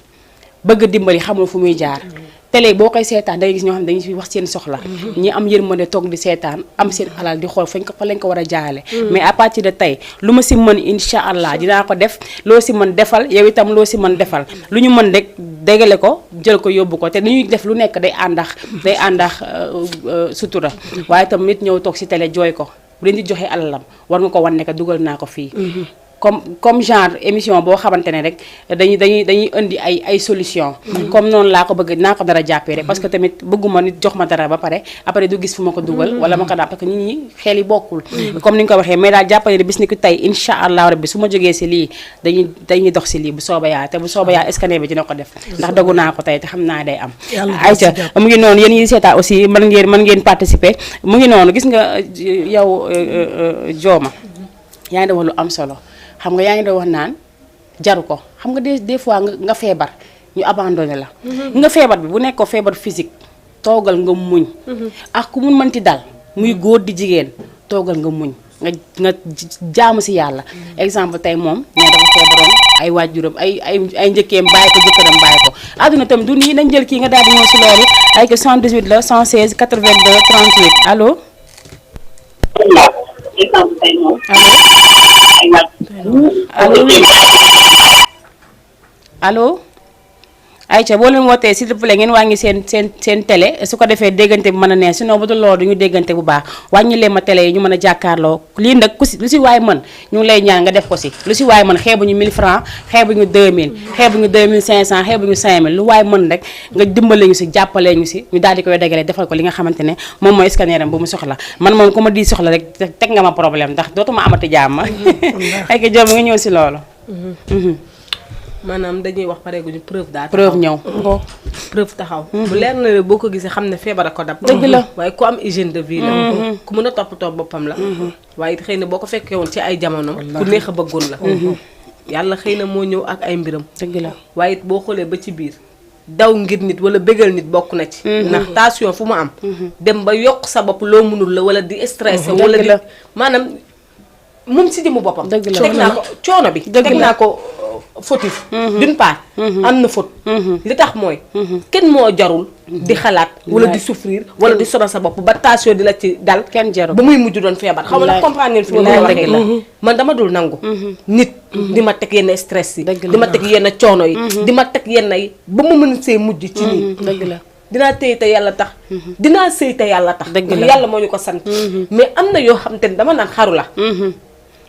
bëgg dimbali xamul fu muy jaar télé boo koy seetaan da ngay gis ñoo xam ne dañuy wax seen soxla ñi am yërmande toog di seetaan am seen alal di xool fa lañ ko war a jaarale mais à partir de tey lu ma si mën incha allah dinaa ko def loo si mën defal yow itam loo si mën defal lu ñu mën rek dégale ko jël ko yóbbu ko te li ñuy def lu nekk day àndax sutura waaye itam nit ñëw toog si télé jooy ko bu leen di joxe alalam war nga ko wan ne que dugal naa ko fii comme genre émission boo xamante ne rek dañuy indi ay solution comme noonu laa ko bëgg naa ko dara jàppee rek parce que tamit bëgguma nit jox ma dara ba pare après du gis fu ma ko dugal wala ma ko daal parce que nit ñi xel yi bokkul comme ni nga ko waxee mais daal jàppale ne bis ni ko tey incha allah rabbi su ma jógee si lii dañuy dox si lii bu sooba yaa te bu sooba yaa scanner bi dina ko def ndax dogu naa ko tey te xam naa day am ayca mu ngi noonu yéen ñi seetaan aussi mën ngeen participer mu ngi noonu gis nga yow jooma yaa ngi doon wax lu am solo xam nga yaa ngi doon wax naan jaru ko xam nga des fois nga feebar ñu abandonné la nga feebar bi bu nekk ko feebar physique toogal nga muñ ak ku mun mënti dal muy góor di jigéen toogal nga muñ nga jaamu si yàlla exemple tey moom ne dafa feebaroon ay waajuram ay njëkkeem bàyyi ko jëkkëram bàyyi ko àdduna tam du nii nañ jël kii nga daal di ñëw si loolu ay que 78 la 116 82 38 allo allo Aïcha boo leen wootee s'il vous plaît ngeen wàññi seen télé su ko defee déggante bi mën a neex sinon bu dul loolu duñu déggante bu baax wàññi leen ma télé yi ñu mën a jàkkaarloo lii nag lu si waay mën ñu ngi lay ñaan nga def ko si lu si waay mën xeebuñu 1000 francs xeebuñu 2000 xeebuñu 2500 xeebuñu 5000 lu waay mën rek nga dimbale ñu si jàppale ñu si ñu daal di koy dagale defal ko li nga xamante ne moom mooy scanner am bu mu soxla man moom ku ma di soxla rek teg nga ma problème ndax dootuma amati jàmm ay ko jom nga ñëw si loolu maanaam dañuy wax pare guñu preuve daal preuve ñëw preuve taxaw bu leer na ne boo ko gisee xam ne feebar a ko dab dëgg la waaye ku am hygiène de vie la ku mën a toppatoo boppam la waaye xëy na boo ko fekkee woon ci ay jamono ku neex a bëggoon la yàlla xëy na moo ñëw ak ay mbiram dëgg la waaye boo xoolee ba ci biir daw ngir nit wala bégal nit bokk na ci ndax tension fu mu am dem ba yokk sa bopp loo mënul la wala di stressé wala di maanaam moom si jëmu boppam dëgg la teg naa ko coono bi teg naa ko fautif d'une part am na faute li tax mooy kenn moo jarul di xalaat wala di souffrir wala di sonal sa bopp ba tension di la ci dal kenn jarul ba muy mujj doon feebar xaw ma nag comprendre ngeen fi ma waxee la man dama dul nangu nit di ma teg yenn stress yi di ma teg yenn coono yi di ma teg yenn yi ba mu mën see mujj ci nii dëgg la dinaa téye te yàlla tax dinaa sëy te yàlla tax yàlla moo ñu ko sant mais am na yoo xam te ne dama naan xaru la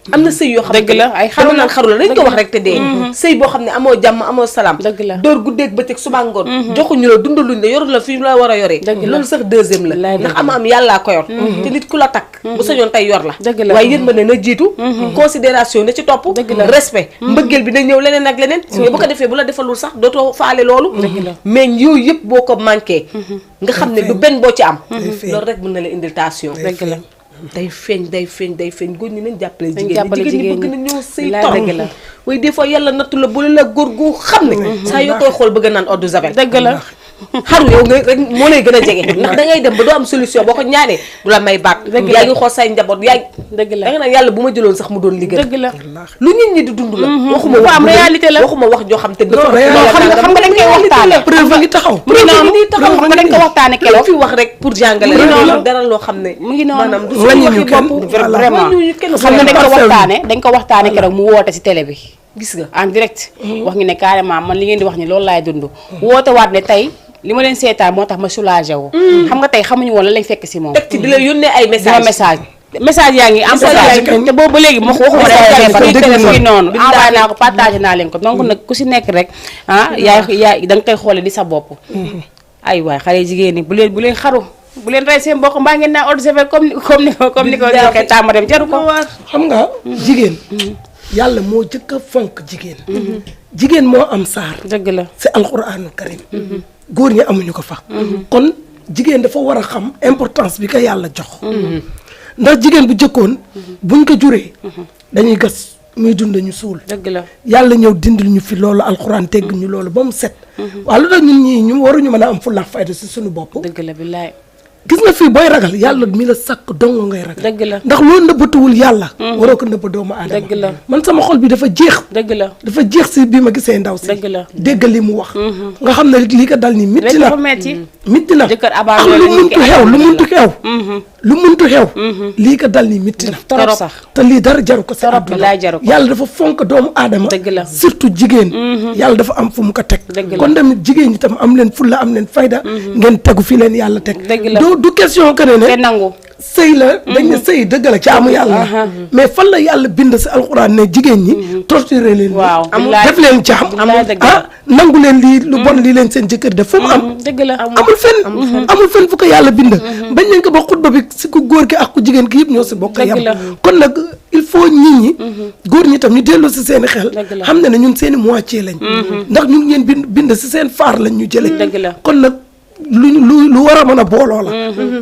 am na sëy yoo xam ne dëgg la ay xaru naan xaru la dañ ko wax rek te dee sëy boo xam ne amoo jàmm amoo salaam dëgg la door guddeeg bëccëg suba ngoon joxuñu la dundaluñ la yorul la fi la war a yoree loolu sax deuxième la ndax am yàllaa ko yor te nit ku la takk bu sañoon tey yor la waaye yéen ma ne na jiitu considération na ci topp respect mbëggeel bi na ñëw leneen ak leneen mais bu ko defee bu la defalul sax dootoo faale loolu mais yooyu yëpp boo ko manqué nga xam ne du benn boo ci am loolu rek mën na la indil tension dëgg la day feeñ góor ñi nañ jàppale jigéen ñi bëgg na ñoo sëy torop la waaye des fois yàlla nattu la bu la góor gu xam ne saa yoo koy xool bëgg naan eau de javel dëgg la xaru yow nga rek moo lay gën a jege ndax dangay dem ba doo am solution boo ko ñaanee du la may baat yaa ngi xool say njaboot dëgg la da nga naan yàlla bu ma jëloon sax mu doon liggéey dëgg la lu nit ñi di dund la waxuma am réalité la waxuma wax joo xam te xam nga dañ koy waxtaane preuve ngi taxaw mu ngi noonu taxaw xam nga dañ ko waxtaane keroog fi wax rek pour jàngale dara loo xam ne mu ngi noonu maanaam du wàññi suñu ñu waxi kenn bopp vraiment xam nga dañ ko waxtaane keroog mu woote ci télé bi gis nga en direct wax ngi ne carrément man li ngeen di wax ni loolu laay dund woote waat ne tey li ma leen seetaan moo tax ma soulagé wu xam nga tey xamuñu woon lan lañ fekk si moom teg ci di la yónnee ay message yaa ngi am te boobu ba léegi ma waxuma téléphone yi noonu envoyé naa ko partagé naa leen ko donc nag ku si nekk rek yaay da nga koy xoole di sa bopp ay waay xale jigéen ñi bu leen xaru bu leen rey seen mbokk mbaa ngeen naa eau de javel comme ni ko joxee tàmma dem jaru ko xam nga jigéen yàlla moo jëkk a fonk jigéen jigéen moo am saar dëgg la c'est alquranul karim góor ñi amuñu ko fa kon jigéen dafa war a xam importance bi ko yàlla jox ndax jigéen bu jëkkoon buñ ko juree dañuy gas muy dund ñu suul dëgg la yàlla ñëw dindil ñu fi loolu alxuraan tegg ñu loolu ba mu set waaw lu tax ñun ñii ñu waruñu mën a am fulla fayda si suñu bopp dëgg la billaay gis nga fii booy ragal yàlla mi la sàkk dong ngay ragal dëgg la ndax loo nëbbatuwul yàlla waroo ko nëbba doomu aadama dëgg la man sama xol bi dafa jeex dëgg la dafa jeex si bi ma gisee ndaw si dëgg la dégg li mu wax nga xam ne lii ko dal ni mitti na mitti na jëkkër ak abandonné lu muntu xew lii ko dal ni mitti na trop sax te lii dara jaru ko si billaay jaru ko yàlla dafa fonk doomu aadama dëgg la surtout jigéen yàlla dafa am fu mu ko teg dëgg la kon tamit jigéen ñi tam am leen fulla am leen fayda ngeen tegu fi leen yàlla teg dëgg la du question que ne te nangu sëy la dañ ne sëy dëgg la jaamu yàlla mais fan la yàlla bind si alxuraan ne jigéen ñi torturer leen waaw def leen jaam nangu leen lii lu bon lii leen seen jëkkër def fu mu am dëgg la amul fenn fu ko yàlla bind bañ nañ ko ba xutba bi si ku góor ki ak ku jigéen ki yëpp ñoo si bokk yam kon nag il faut nit ñi góor ñi tam ñu dellu si seen i xel xam ne ne ñun seen i moitié lañ ndax ñun ngeen bind si seen faar lañ ñu jëlee kon nag lu war a mën a booloo la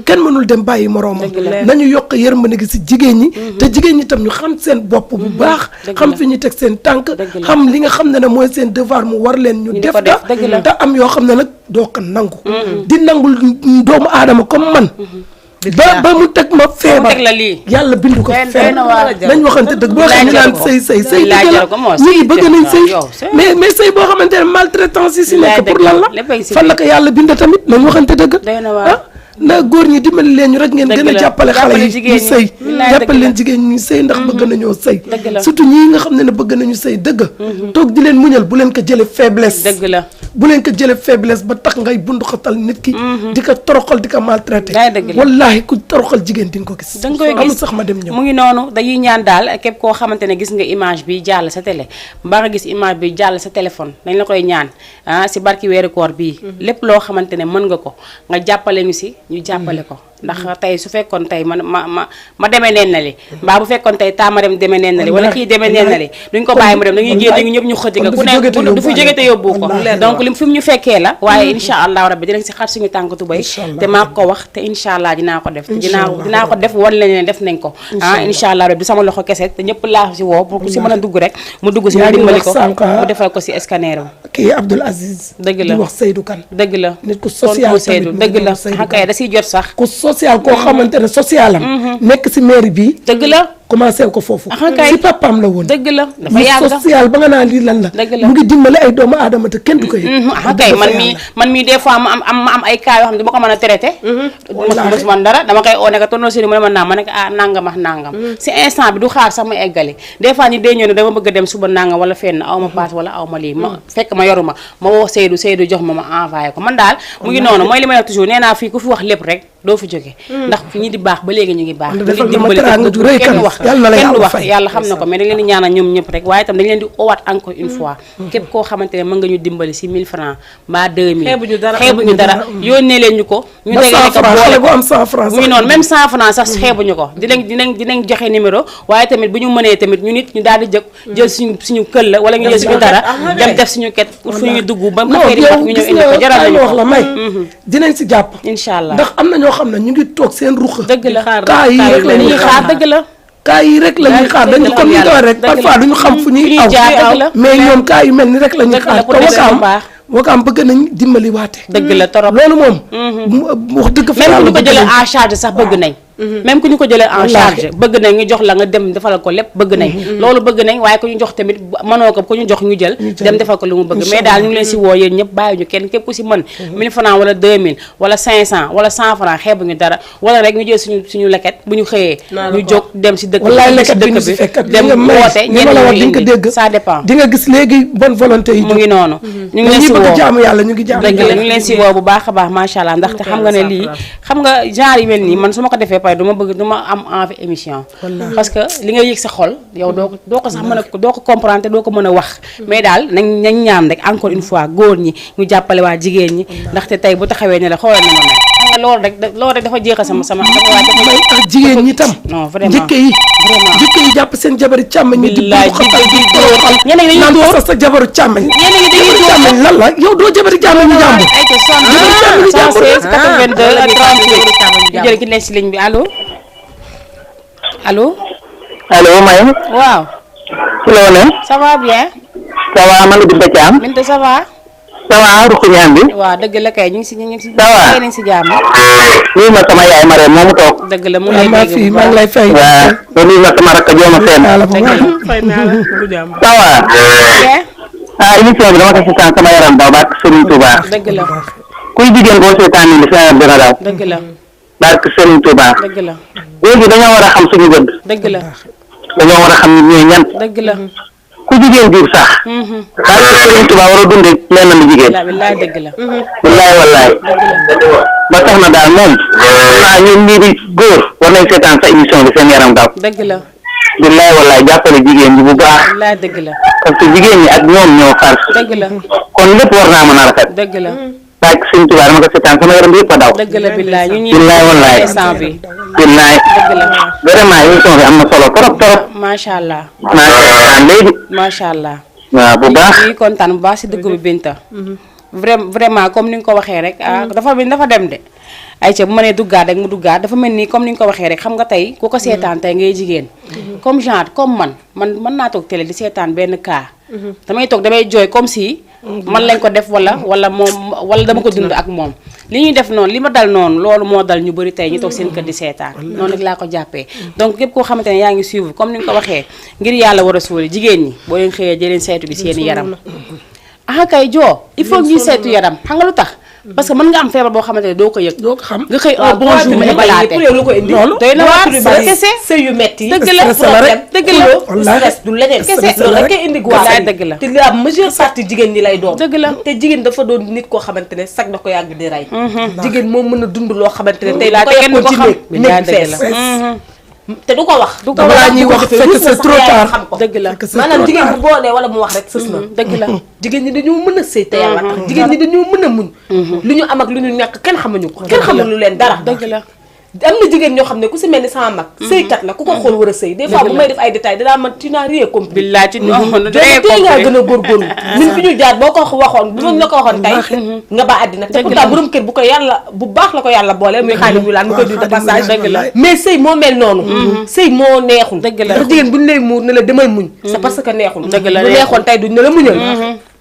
kenn mënul dem bàyyi moroomam nañu yokk yërmande gi si jigéen ñi te jigéen ñi tam ñu xam seen bopp bu baax xam fi ñu teg seen tànk xam li nga xam ne ne mooy seen devoir mu war leen ñu def da te am yoo xam ne nag doo ko nangu di nangul doomu aadama comme man ba mu teg ma feebar yàlla bindu ko feebar nañ waxante dëgg boo xam ne naan sëy dëgg la ñu ngi bëgg nañ sëy mais sëy boo xamante ne maltraitance yi si nekk pour lan la fan la ko yàlla bind tamit nañ waxante dëgg na góor ñi dimbali leen ñu rek ngeen gën a jàppale xale yi ñu sëy jàppale leen jigéen ñi sëy ndax bëgg nañoo sëy surtout ñii nga xam ne bëgg nañu sëy dëgg toog di leen muñal bu leen ko jële faiblesse dëgg la bu leen ko jële faiblesse ba tax ngay bundu xatal nit ki di ko toroxal di ko maltraité wallahi ku toroxal jigéen di nga ko gis danga koy gis amul sax ma dem ñëw mu ngi noonu dañuy ñaan daal képp koo xamante ne gis nga image bi jàll sa télé mbaa nga gis image bi jàll sa téléphone dañ la koy ñaan si barki weeru koor bii lépp loo xamante ne mën nga ko nga jàppale ñu si ñu jàppale ko ndax tey su fekkoon tey ma demee neen na li mbaa bu fekkoon tey taama dem demee neen na li wala kii demee neen na li duñ ko bàyyi mu dem dañuy génn ñu ñëpp ñu xëti nga ku nekk du fi jóge te yóbbu ko donc li fi mu ñu fekkee la waaye incha allah rabbi dinañ si xar suñu tànk tubay te maa ko wax te incha allah dinaa ko def dinaa ko def wan leen ne def nañ ko incha allah rabbi du sama loxo kese te ñëpp laa si woo pour ku si mën a dugg rek mu dugg si mu dimbali ko mu defal ko si scanner am kii Abdoul Aziz dëgg la di wax Seydou Kane dëgg la nit ku social Seydou dëgg la xakay da siy jot sax ku social koo xamante ne social am nekk si mairie bi dëgg la commencé ko foofu si papaam la woon dëgg la dafa yàgg social ba nga naan lii lan la dëgg la mu ngi dimbali ay doomu aadama te kenn du ko yëg kay man mii des fois ma am ay cas yoo xam ne dama ko mën a traité mos man dara dama koy oo ne ko tonton Sidi mu ne ma naa ma ne ko nangam ak nangam si instant bi du xaar sax ma eggali des fois ñi dee ñëw ne dama bëgg a dem suba nangam wala fenn aw ma paas wala aw ma lii ma fekk ma yoru ma woo Seydou jox ma envoyé ko man daal mu ngi noonu mooy li may wax toujours nee naa fii ku fi wax lépp rek doo fi jóge ndax ñi di baax ba léegi ñu ngi baax ñu ngi dimbali kenn du wax yàlla xam na ko mais dañ leen di ñaanal ñoom ñëpp rek waaye itam dañ leen di owaat encore une fois képp koo xamante ne mën nga ñu dimbali si 1000 francs mbaa 2000 xeebuñu dara yónnee leen ñu ko ñu tegee ko boole ko mu ngi noonu même 100 francs sax xeebuñu ko dinañ joxe numéro waaye tamit bu ñu mënee tamit ñu nit ñu daal di jël suñu kël la wala ñu jël suñu dara dem def suñu ket pour fu ñu dugg ba affaire yi ñu ñëw indi ko jaral nañu wax la may dinañ si jàpp incha allah ndax am na ñoo xam ne ñu ngi toog seen ruq dëgg la kaa yi rek la ñuy xaar dëgg la kaa yi rek la ñuy xaar dañu comme ni nga rek parfois duñu xam fu ñuy aw mais ñoom kaa yu mel ni rek la ñuy xaar te wakaam bëgg nañ dimbali waate dëgg la torop loolu moom wax dëgg fa même ku ñu ko jëlee en charge sax bëgg nañ même ku ñu ko jëlee en charge bëgg nañ ñu jox la nga dem defal ko lépp bëgg nañ loolu bëgg nañ waaye ku ñu jox tamit mënoo ko ku ñu jox ñu jël dem defal ko lu mu bëgg mais daal ñu ngi leen si woo yéen ñëpp bàyyi ñu kenn képp ku si mën 1000 francs wala 2000 wala 500 wala 100 francs xeebuñu dara wala rek ñu jël suñu leket bu ñu xëyee ñu jóg dem si dëkk bi dem woote ñenn ñu indi ça dépend di nga gis léegi bonne volonté yi mu ngi noonu ñu ngi leen si woo jaamu yàlla ñu ngi jaamu dëgg la ñu ngi leen si woo bu baax a baax macha allah ndaxte xam nga ne lii xam nga genre yi mel nii man su ma ko defee pare duma am envie émission parce que li nga yëg sa xol yow doo ko sax mën a doo ko comprendre te doo ko mën a wax mais daal nañ ñaan rek encore une fois góor ñi ñu jàppale waa jigéen ñi ndaxte tey bu taxawee ne la xoolal na ma mel xam nga loolu rek dafa jeexal sama may ak jigéen ñi tam non vraiment njëkke yi jàpp seen jabaru càmmañ ñi di xatal di dóor ñeneen ñi dañuy dóor sa jabaru càmmañ ñeneen ñi dañuy dóor càmmañ lan la yow doo jabaru càmmañ ñu jàmbur ay te 116 82 38 jël ki nekk si ligne bi allo allo May waaw ci loo ne ça va bien ça va man la Binta Thiam Binta ça va ça va ruqu ñaan bi waaw dëgg la kay ñu ngi si nañ si jàmm lii ma sama yaay Marème moomu toog dëgg la mu lay dégg maa ngi lay fay waaw lii ma sama rakk jooma seen fay naa la bu jàmm ça va émission bi dama ko seetaan sama yaram daw barke Serigne Touba dëgg la kuy jigéen boo seetaan ni sa yaram dina daw dëgg la barke Serigne Touba dëgg la léegi dañoo war a xam suñu gëdd dëgg la dañoo war a xam ñooy ñan dëgg la ku jigéen jur sax barke Serigne Touba war a dunde lenn lu jigéen wallaay dëgg la wallaay ba tax na daal moom naa ñun ñii di góor war nañ seetaan sa émission bi seen yaram daw dëgg la billaay wallaay jàppale jigéen ñi bu baax wallaay dëgg la parce que jigéen ñi ak ñoom ñoo far dëgg la kon lépp war naa mën a rafet dëgg la baak Sëñ Tuubaa dama ko seetaan sama yaram bi yëpp a daw dëgg la billaay ñu billaay wallaay instant bi billaay dëgg la vraiment émission bi am na solo trop macha allah naa seetaan léegi macha allah waaw bu baax ñu kontaan bu baax si dëgg bi Binta vraiment comme ni nga ko waxee rek dafa dem de ayca bu ma nee duggaat rek mu duggaat dafa mel ni comme ni nga ko waxee rek xam nga tey ku ko seetaan tey ngay jigéen comme genre comme man mën naa toog télé di seetaan benn cas damay toog damay jooy comme si man lañ ko def wala moom wala dama ko dund ak moom li ñuy def noonu li ma dal noonu loolu moo dal ñu bëri tey ñu toog seen kër di seetaan noonu rek laa ko jàppee donc képp koo xamante ne yaa ngi suivre comme ni nga ko waxee ngir yàlla war a suuli jigéen ñi boo leen xëyee jëleen saytu gi seen yaram kay joo il faut ñuy saytu yaram xam nga lu tax parce que mën nga am feebar boo xamante ne doo ko yëg doo ko xam nga xëy un bon jour mu éclaté pour yow lu ko indi loolu doy na waar kese sëy yu metti dëgg la problème dëgg la wallaahi stress du leneen stress loolu la rek rek. koy indi Wallaay dëgg la. te la majeure partie jigéen ñi lay doon dëgg la te jigéen dafa doon nit koo xamante ne sag da ko yàgg di rey jigéen moo mën a dund loo xamante ne tey Laa ko te kenn du ko yekkoon ci xam. néeg Billaay néeg dëgg la. fees te du ko wax Du ko wax. Balaa ñuy wax defee fekk ruus na c'est sax trop yaayam tard. xam ko dëgg la c'est maanaam trop jigéen tard. bu boolee wala mu wax rek sës na dëgg la jigéen ñi dañoo mën a sëy te yàlla tax jigéen ñi dañoo mën a muñ lu ñu am ak lu ñu ñàkk kenn xamuñu ko kenn xamul lu leen dara dëgg la am na jigéen ñoo xam ne ku si mel ni sama mag sëykat la ku ko xool war a sëy des fois bu may def ay détails danaa man tu n'as rien compris billaay ci noonu tey ngaa gën a góorgóorlu ñun fi ñu jaar boo ko waxoon bu ñu la ko waxoon tey nga ba àddina te Dëgg pourtant la. borom kër bu ko yàlla bu baax la ko yàlla boole muy xaalis ñu laan mu koy di de passage dëgg la. mais sëy moo mel noonu sëy moo neexul Dëgg la. ndax jigéen bu ñu lay muur ne la demal muñ c'est parce que neexul Dëgg la, bu neexoon tey duñ ne la muñal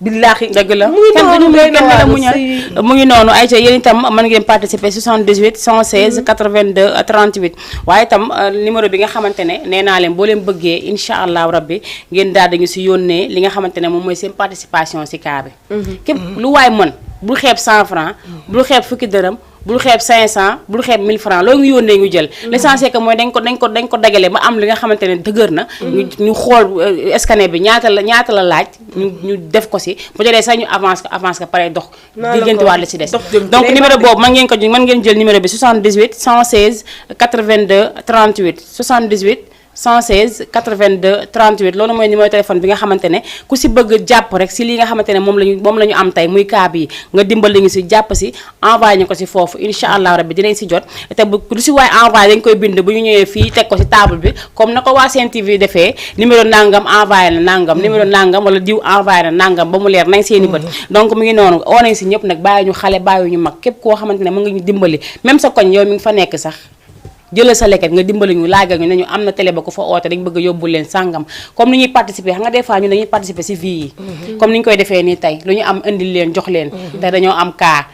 billaahi dëgg la mu ngi kenn noonu duñu doy kenn na la waar muñal sëy. mu ngi noonu Aïcha yéen itam mën ngeen participer 78 116 82 38 waaye itam numéro bi nga xamante ne nee naa leen boo leen bëggee incha allahu rabbi ngeen daal dañu si yónnee li nga xamante ne moom mooy seen participation si cas bi képp lu waay mën bul xeeb 100 francs bul xeeb fukki dërëm bul xeeb 500 bul xeeb 1000 francs loolu ngi yónnee ñu jël l'essentiel que mooy dañ ko dagale ba am li nga xamante ne dëgër na ñu xool scanner bi ñaata la laaj ñu def ko si bu jëlee sax ñu avance ko pare dox diggantiwaat la si des donc numéro boobu mën ngeen jël numéro bi 78 116 82 38 78 116 82 38 loolu mooy numéro téléphone bi nga xamante ne ku si bëgg jàpp rek si li nga xamante ne moom la ñu am tey muy cas bi nga dimbali ñu si jàpp si envoyé ñu ko si foofu incha allah rabbi dinañ si jot te bu lu si waay envoyé dañ koy bind bu ñu ñëwee fii teg ko si table bi comme na ko waa Sen TV defee numéro nangam envoyé na nangam numéro nangam wala diw envoyé na nangam ba mu leer nañ seeni bët donc mu ngi noonu oo nañ si ñëpp nag bàyyi ñu xale bàyyi ñu mag képp koo xamante ne mën nga ñu dimbali même sa koñ yow mi ngi fa nekk sax jëlal sa leket nga dimbali ñu laagal ñu ne ñu am na télé ba ko fa oote dañ bëgg a yóbbu leen sàngam comme ni ñuy participer xam nga des fois ñu dañuy participer si vie yi comme ni ñu koy defee nii tey lu ñu am indil leen jox leen te dañoo am cas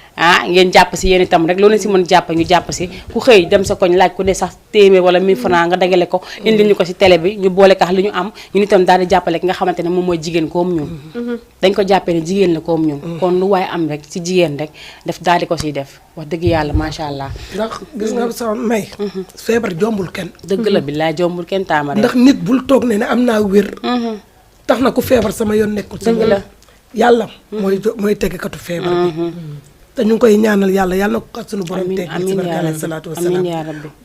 ngeen jàpp si yéen itam rek loolu si mën jàpp ñu jàpp si ku xëy dem sa koñ laaj ku ne sax téeméer wala 1000 francs nga dagale ko indil ñu ko si télé bi ñu boole kax li ñu am ñun itam daal di jàppale ki nga xamante ne moom mooy jigéen koom ñun dañ ko jàppee ne jigéen la koom ñun kon lu waaye am rek si jigéen rek def daal di ko siy def wax dëgg yàlla macha allah ndax gis nga sa may feebar jombul kenn dëgg la billaay jombul kenn taamare ndax nit bul toog ne am naa wér tax na ku feebar sama yoon nekkul ci dëgg la yàlla mooy teggkatu feebar bi te ñu ngi koy ñaanal yàlla na ko kat suñu borom tegg ci barke alayhi salaatu wasalaam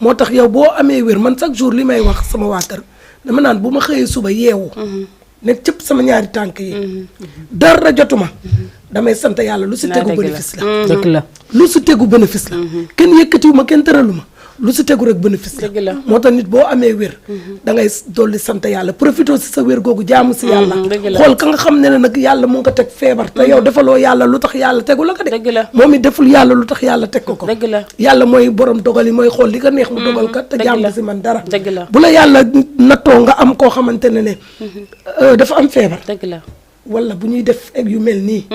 moo tax yow boo amee wér man chaque jour li may wax sama waa kër dama naan bu ma xëyee suba yeewu nekk cëpp sama ñaari tànk yi dara jotuma damay sant yàlla lu si tegu bénéfice la dëgg la lu si tegu bénéfice la kenn yëkkatiwuma kenn tëraluma lu si tegu rek bénéfice la dëgg la moo tax nit boo amee wér da ngay dolli sant yàlla profité si sa wér googu jaamu si yàlla xool ka nga xam ne nag yàlla mu nga teg feebar te yow defaloo yàlla lu tax yàlla tegu la ko de dëgg la moom it deful yàlla lu tax yàlla teg ko dëgg la yàlla mooy borom dogal yi mooy xool li ko neex mu dogal ka te jaam si man dara dëgg la bu la yàlla nattoo nga am koo xamante ne dafa am feebar dëgg la wala bu ñuy def ak yu mel nii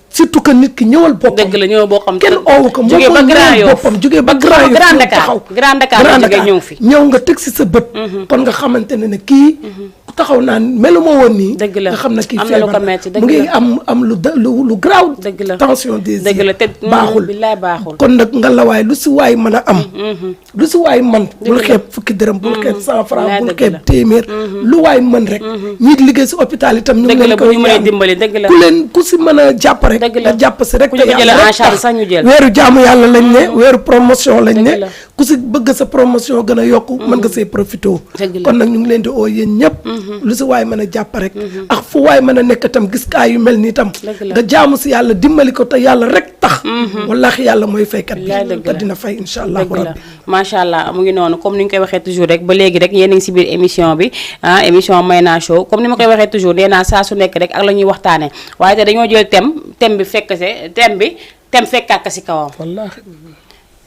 surtout que nit ki ñëwal boppam dëgg la ñëwal boppam kenn oowu ko jógee ba Grand Yoff boppam jógee ba Grand Yoff Grand Dakar la jógee ñëw fi ñëw nga teg si sa bët kon nga xamante ne kii taxaw naan melu ma woon nii dëgg la nga xam ne kii am na lu ko metti feebar mu ngi am lu garaaw dëgg la tension des dëgg la te baaxul billaay baaxul kon nag nga la waay lu si waay mën a am lu si waay man bul xeeb fukki dërëm bul xeeb 100 francs bul xeeb téeméer lu waay mën rek ñii liggéey si hôpital itam ñu ngi leen koy dimbali dëgg la ku si mën a jàpp rek nga jàpp si rek ku ñu ko jëlee en charge sax ñu jël weeru jaamu yàlla lañ ne weeru promotion lañ ne ku si bëgg sa promotion gën a yokku mën nga see profité kon nag ñu ngi leen di oo yéen ñëpp lu si waay mën a jàpp rek ak fu waay mën a nekk tam gis kaa yu mel nii tam nga jaamu si yàlla dimbali ko te yàlla rek tax wallaahi yàlla mooy faykat bi te dina fay incha allahu rabbi macha allah mu ngi noonu comme ni ñu koy waxee toujours rek ba léegi rek yéen a ngi si biir émission bi émission Mayna Show comme ni ma koy waxee toujours nee naa saa su nekk rek ak la ñuy waxtaane waaye te dañoo jël thème bi fekk se thème fekkaat ka si kawam wallaahi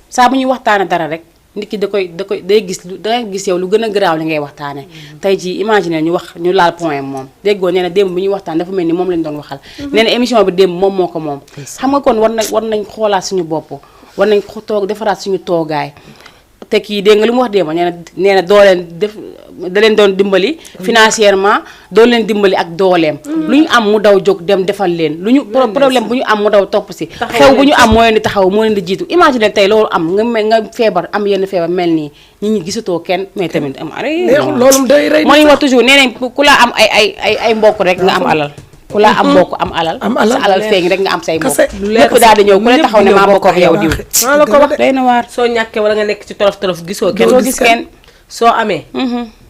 saa bu ñuy waxtaane dara rek nit ki day gis yow lu gën a garaaw li ngay waxtaane tey jii imaginer ñu laal point moom déggoo nee na démb bi ñuy waxtaan dafa mel ni moom lañ doon waxal nee na émission bi démb moom moo ko moom xam nga kon war nañ xoolaat suñu bopp war nañ defaraat suñu toogaay te kii dégg nga li mu wax démb nee na doo leen def da leen doon dimbali financièrement doon leen dimbali ak dooleem lu ñu am mu daw jóg dem defal leen lu ñu problème bu ñu am mu daw topp si xew bu ñu am moo leen di taxaw moo leen di jiitu imagine tey loolu am nga feebar am yenn feebar mel nii ñi gisatoo kenn mais tamit am loolu day rey moo ñu wax toujours nee nañ ku la am ay mbokk rek nga am alal ku la am mbokk am alal sa alal feeñ rek nga am say mbokk lépp daal di ñëw ku ne taxaw ne maa mbokk ak yow diw maa la ko wax day na waar soo ñàkkee wala nga nekk ci tolof gisoo gis kenn soo amee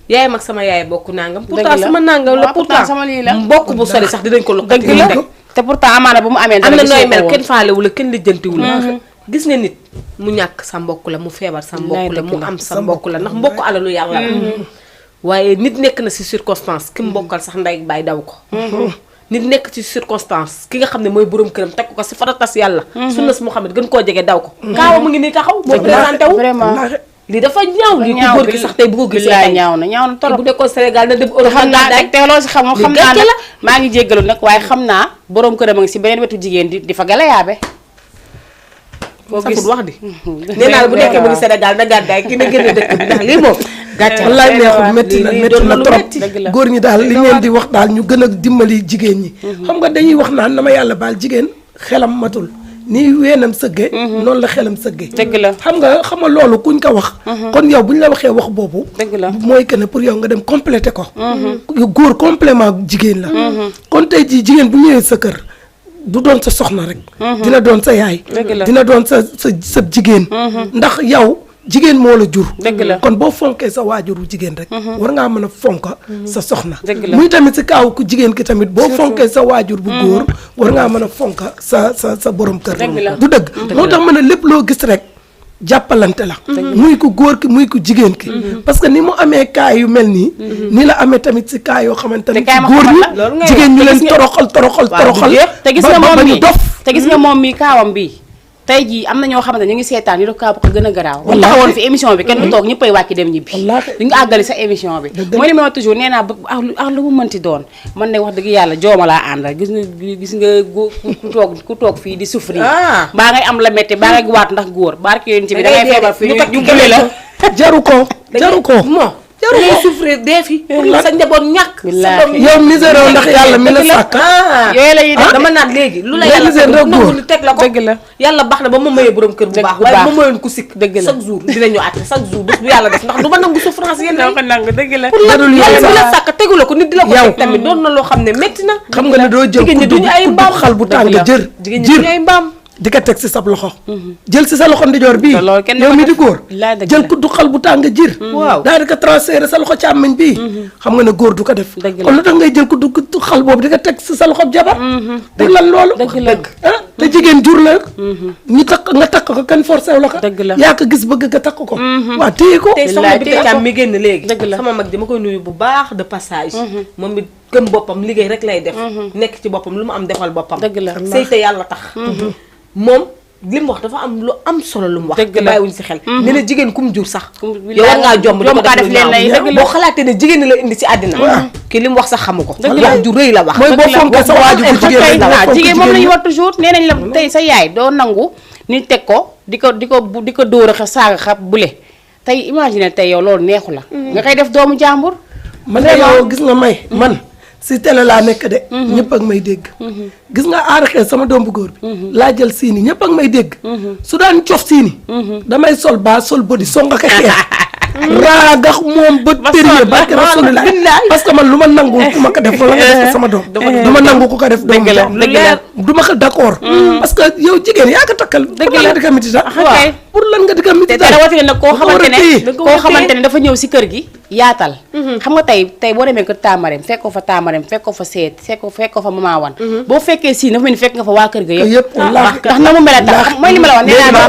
yaay mag sama yaay bokk nangam pourtant sama nangam la pourtant sama lii la mbokk bu sori sax dinañ ko lu dëgg la te pourtant amaana bu mu amee am na nooy mel kenn faalewu la kenn lijjantiwu la gis nga nit mu ñàkk sa mbokk la mu feebar sa mbokk la mu am sa mbokk la ndax mbokk alalu yàlla la waaye nit nekk na si circonstance ki mu bokkal sax ndey baay daw ko nit nekk ci circonstance ki nga xam ne mooy borom këram teg ko si faratas yàlla sunna si Muhammad gën koo jege daw ko kaawa mu ngi nii taxaw moo présenté wu vraiment lii dafa ñaaw lii ku góor gi sax tey bu ko gisee tey ñaaw na trop bu nekkoon Sénégal na dem Europe xam naa te loolu si xam naa nag maa ngi jéggalu nag waaye xam naa borom këram a ngi si beneen wetu jigéen di fa galayaabe foo gis wax di nee naa bu nekkee mu ngi Sénégal na gàddaay ki na génn dëkk bi ndax lii moom gàcce wallaay neexul métti na trop góor ñi daal li ngeen di wax daal ñu gën a dimbali jigéen ñi xam nga dañuy wax naan na ma yàlla baal jigéen xelam matul nii weenam sëgge noonu la xelam sëgge dëgg la xam nga loolu kuñ ko wax kon yow bu ñu la waxee wax boobu dëgg la mooy que ne pour yow nga dem complété ko góor complément jigéen la kon tey jii jigéen bu ñëwee sa kër du doon sa soxna rek dina doon sa yaay dina doon sa jigéen ndax yow jigéen moo la jur kon boo fonkee sa waajuru jigéen rek war ngaa mën a fonk sa soxna muy tamit si kaaw ku jigéen ki tamit boo fonkee sa waajur bu góor war ngaa mën a fonk sa borom kër du dëgg moo tax mën a lépp loo gis rek jàppalante la muy ku góor ki muy ku jigéen ki parce que ni mu amee kaay yu mel nii ni la amee tamit si kaay yoo xamante ne góor ñi jigéen ñu leen toroxal te gis nga moom mi te gis nga moom mi kaawam bi tey jii am na ñoo xamante ñu ngi seetaan ñu def kaa bu ko gën a garaaw bu taxawoon fi émission bi kenn du toog ñëppay wàcc dem ñibbi di nga àggali sa émission bi mooy li ma toujours nee naa ak lu mu mënti doon man de wax dëgg yàlla jooma laa àndal gis nga ku toog fii di souffrir baa ngay am la métti baa ngay waat ndax góor barke yoon ci bi da ngay feebar fii ñu bële la jaru ko ngay souffrir dee fi sa njaboot ñàkk sa doom yow misère ndax yàlla mi la sàkk yooyu la ñuy def dama naan léegi lu la yàlla nangu ni teg la ko dëgg la yàlla baax na ba ma mayee borom kër bu baax waaye ba ma mayoon ku sikk dëgg la chaque jour dinañu àtte chaque jour bés bu yàlla def ndax du ma nangu souffrance yéen ko nangu dëgg la pour la yàlla mi la sàkk tegu la ko nit di la ko teg tamit doon na loo xam ne métti na xam nga ne doo jël jigéen ñi duñu ay mbaam xal bu tàng jër jigéen ñi duñu ay mbaam di ko teg si sab loxo jël si sa loxo ndijoor bii yow mi di góor jël ku du xal bu tàng jir daal di ko transféré sa loxo càmmiñ bii xam nga ne góor du ko def kon lu tax ngay jël ku du xal boobu di ko teg si sa loxo jabar pour lan loolu ah te jigéen jur la ñu takk nga takk ko kenn forcé la ko yaa ko gis bëgg nga takk ko waaw téye ko tey soxna bi càmm mi génn léegi sama mag ji ma koy nuyu bu baax de passage moom it gëm boppam liggéey rek lay def nekk ci boppam lu mu am defal boppam sëy te yàlla tax moom li mu wax dafa am lu am solo lu mu wax te bàyyiwuñ si xel ne na jigéen ku mu jur sax yow war ngaa jomb di ko def lu boo xalaatee ne jigéen ñi la indi si àddina kii li mu wax sax xamu ko wax ju rëy la wax mooy boo fonkee sa waajur bu jigéen moom la ñu war toujours nee nañ la tey sa yaay doo nangu ni teg ko di ko dóor a saaga xa bule tey imagine tey yow loolu neexu la nga koy def doomu jàmbur man de yow gis nga may man si télé laa nekk de ñëpp ak may dégg gis nga aaraxee sama doom bu góor bi laa jël siini ñëpp ak may dégg su daan cof siini damay sol baa sol body songa ko xeex raagax moom ba tërie barke rasulillah parce que man lu ma nangu ku ma ko def wala nga def ko sama doom du ma nangu ku ko def doom du ma ko d'accord parce que yow jigéen yaa ko takkal pour lan nga di ko mitita pour lan nga di ko mitita te rawatina nag koo xamante ne dafa ñëw si kër gi yaatal xam nga tey boo demee ko taamarem fekkoo fa taamarem fekkoo fa seet fekkoo fa mama wan boo fekkee si dafa mel ni fekk nga fa waa kër ga yëpp ndax na mu mel a tax mooy li ma la wax nee naa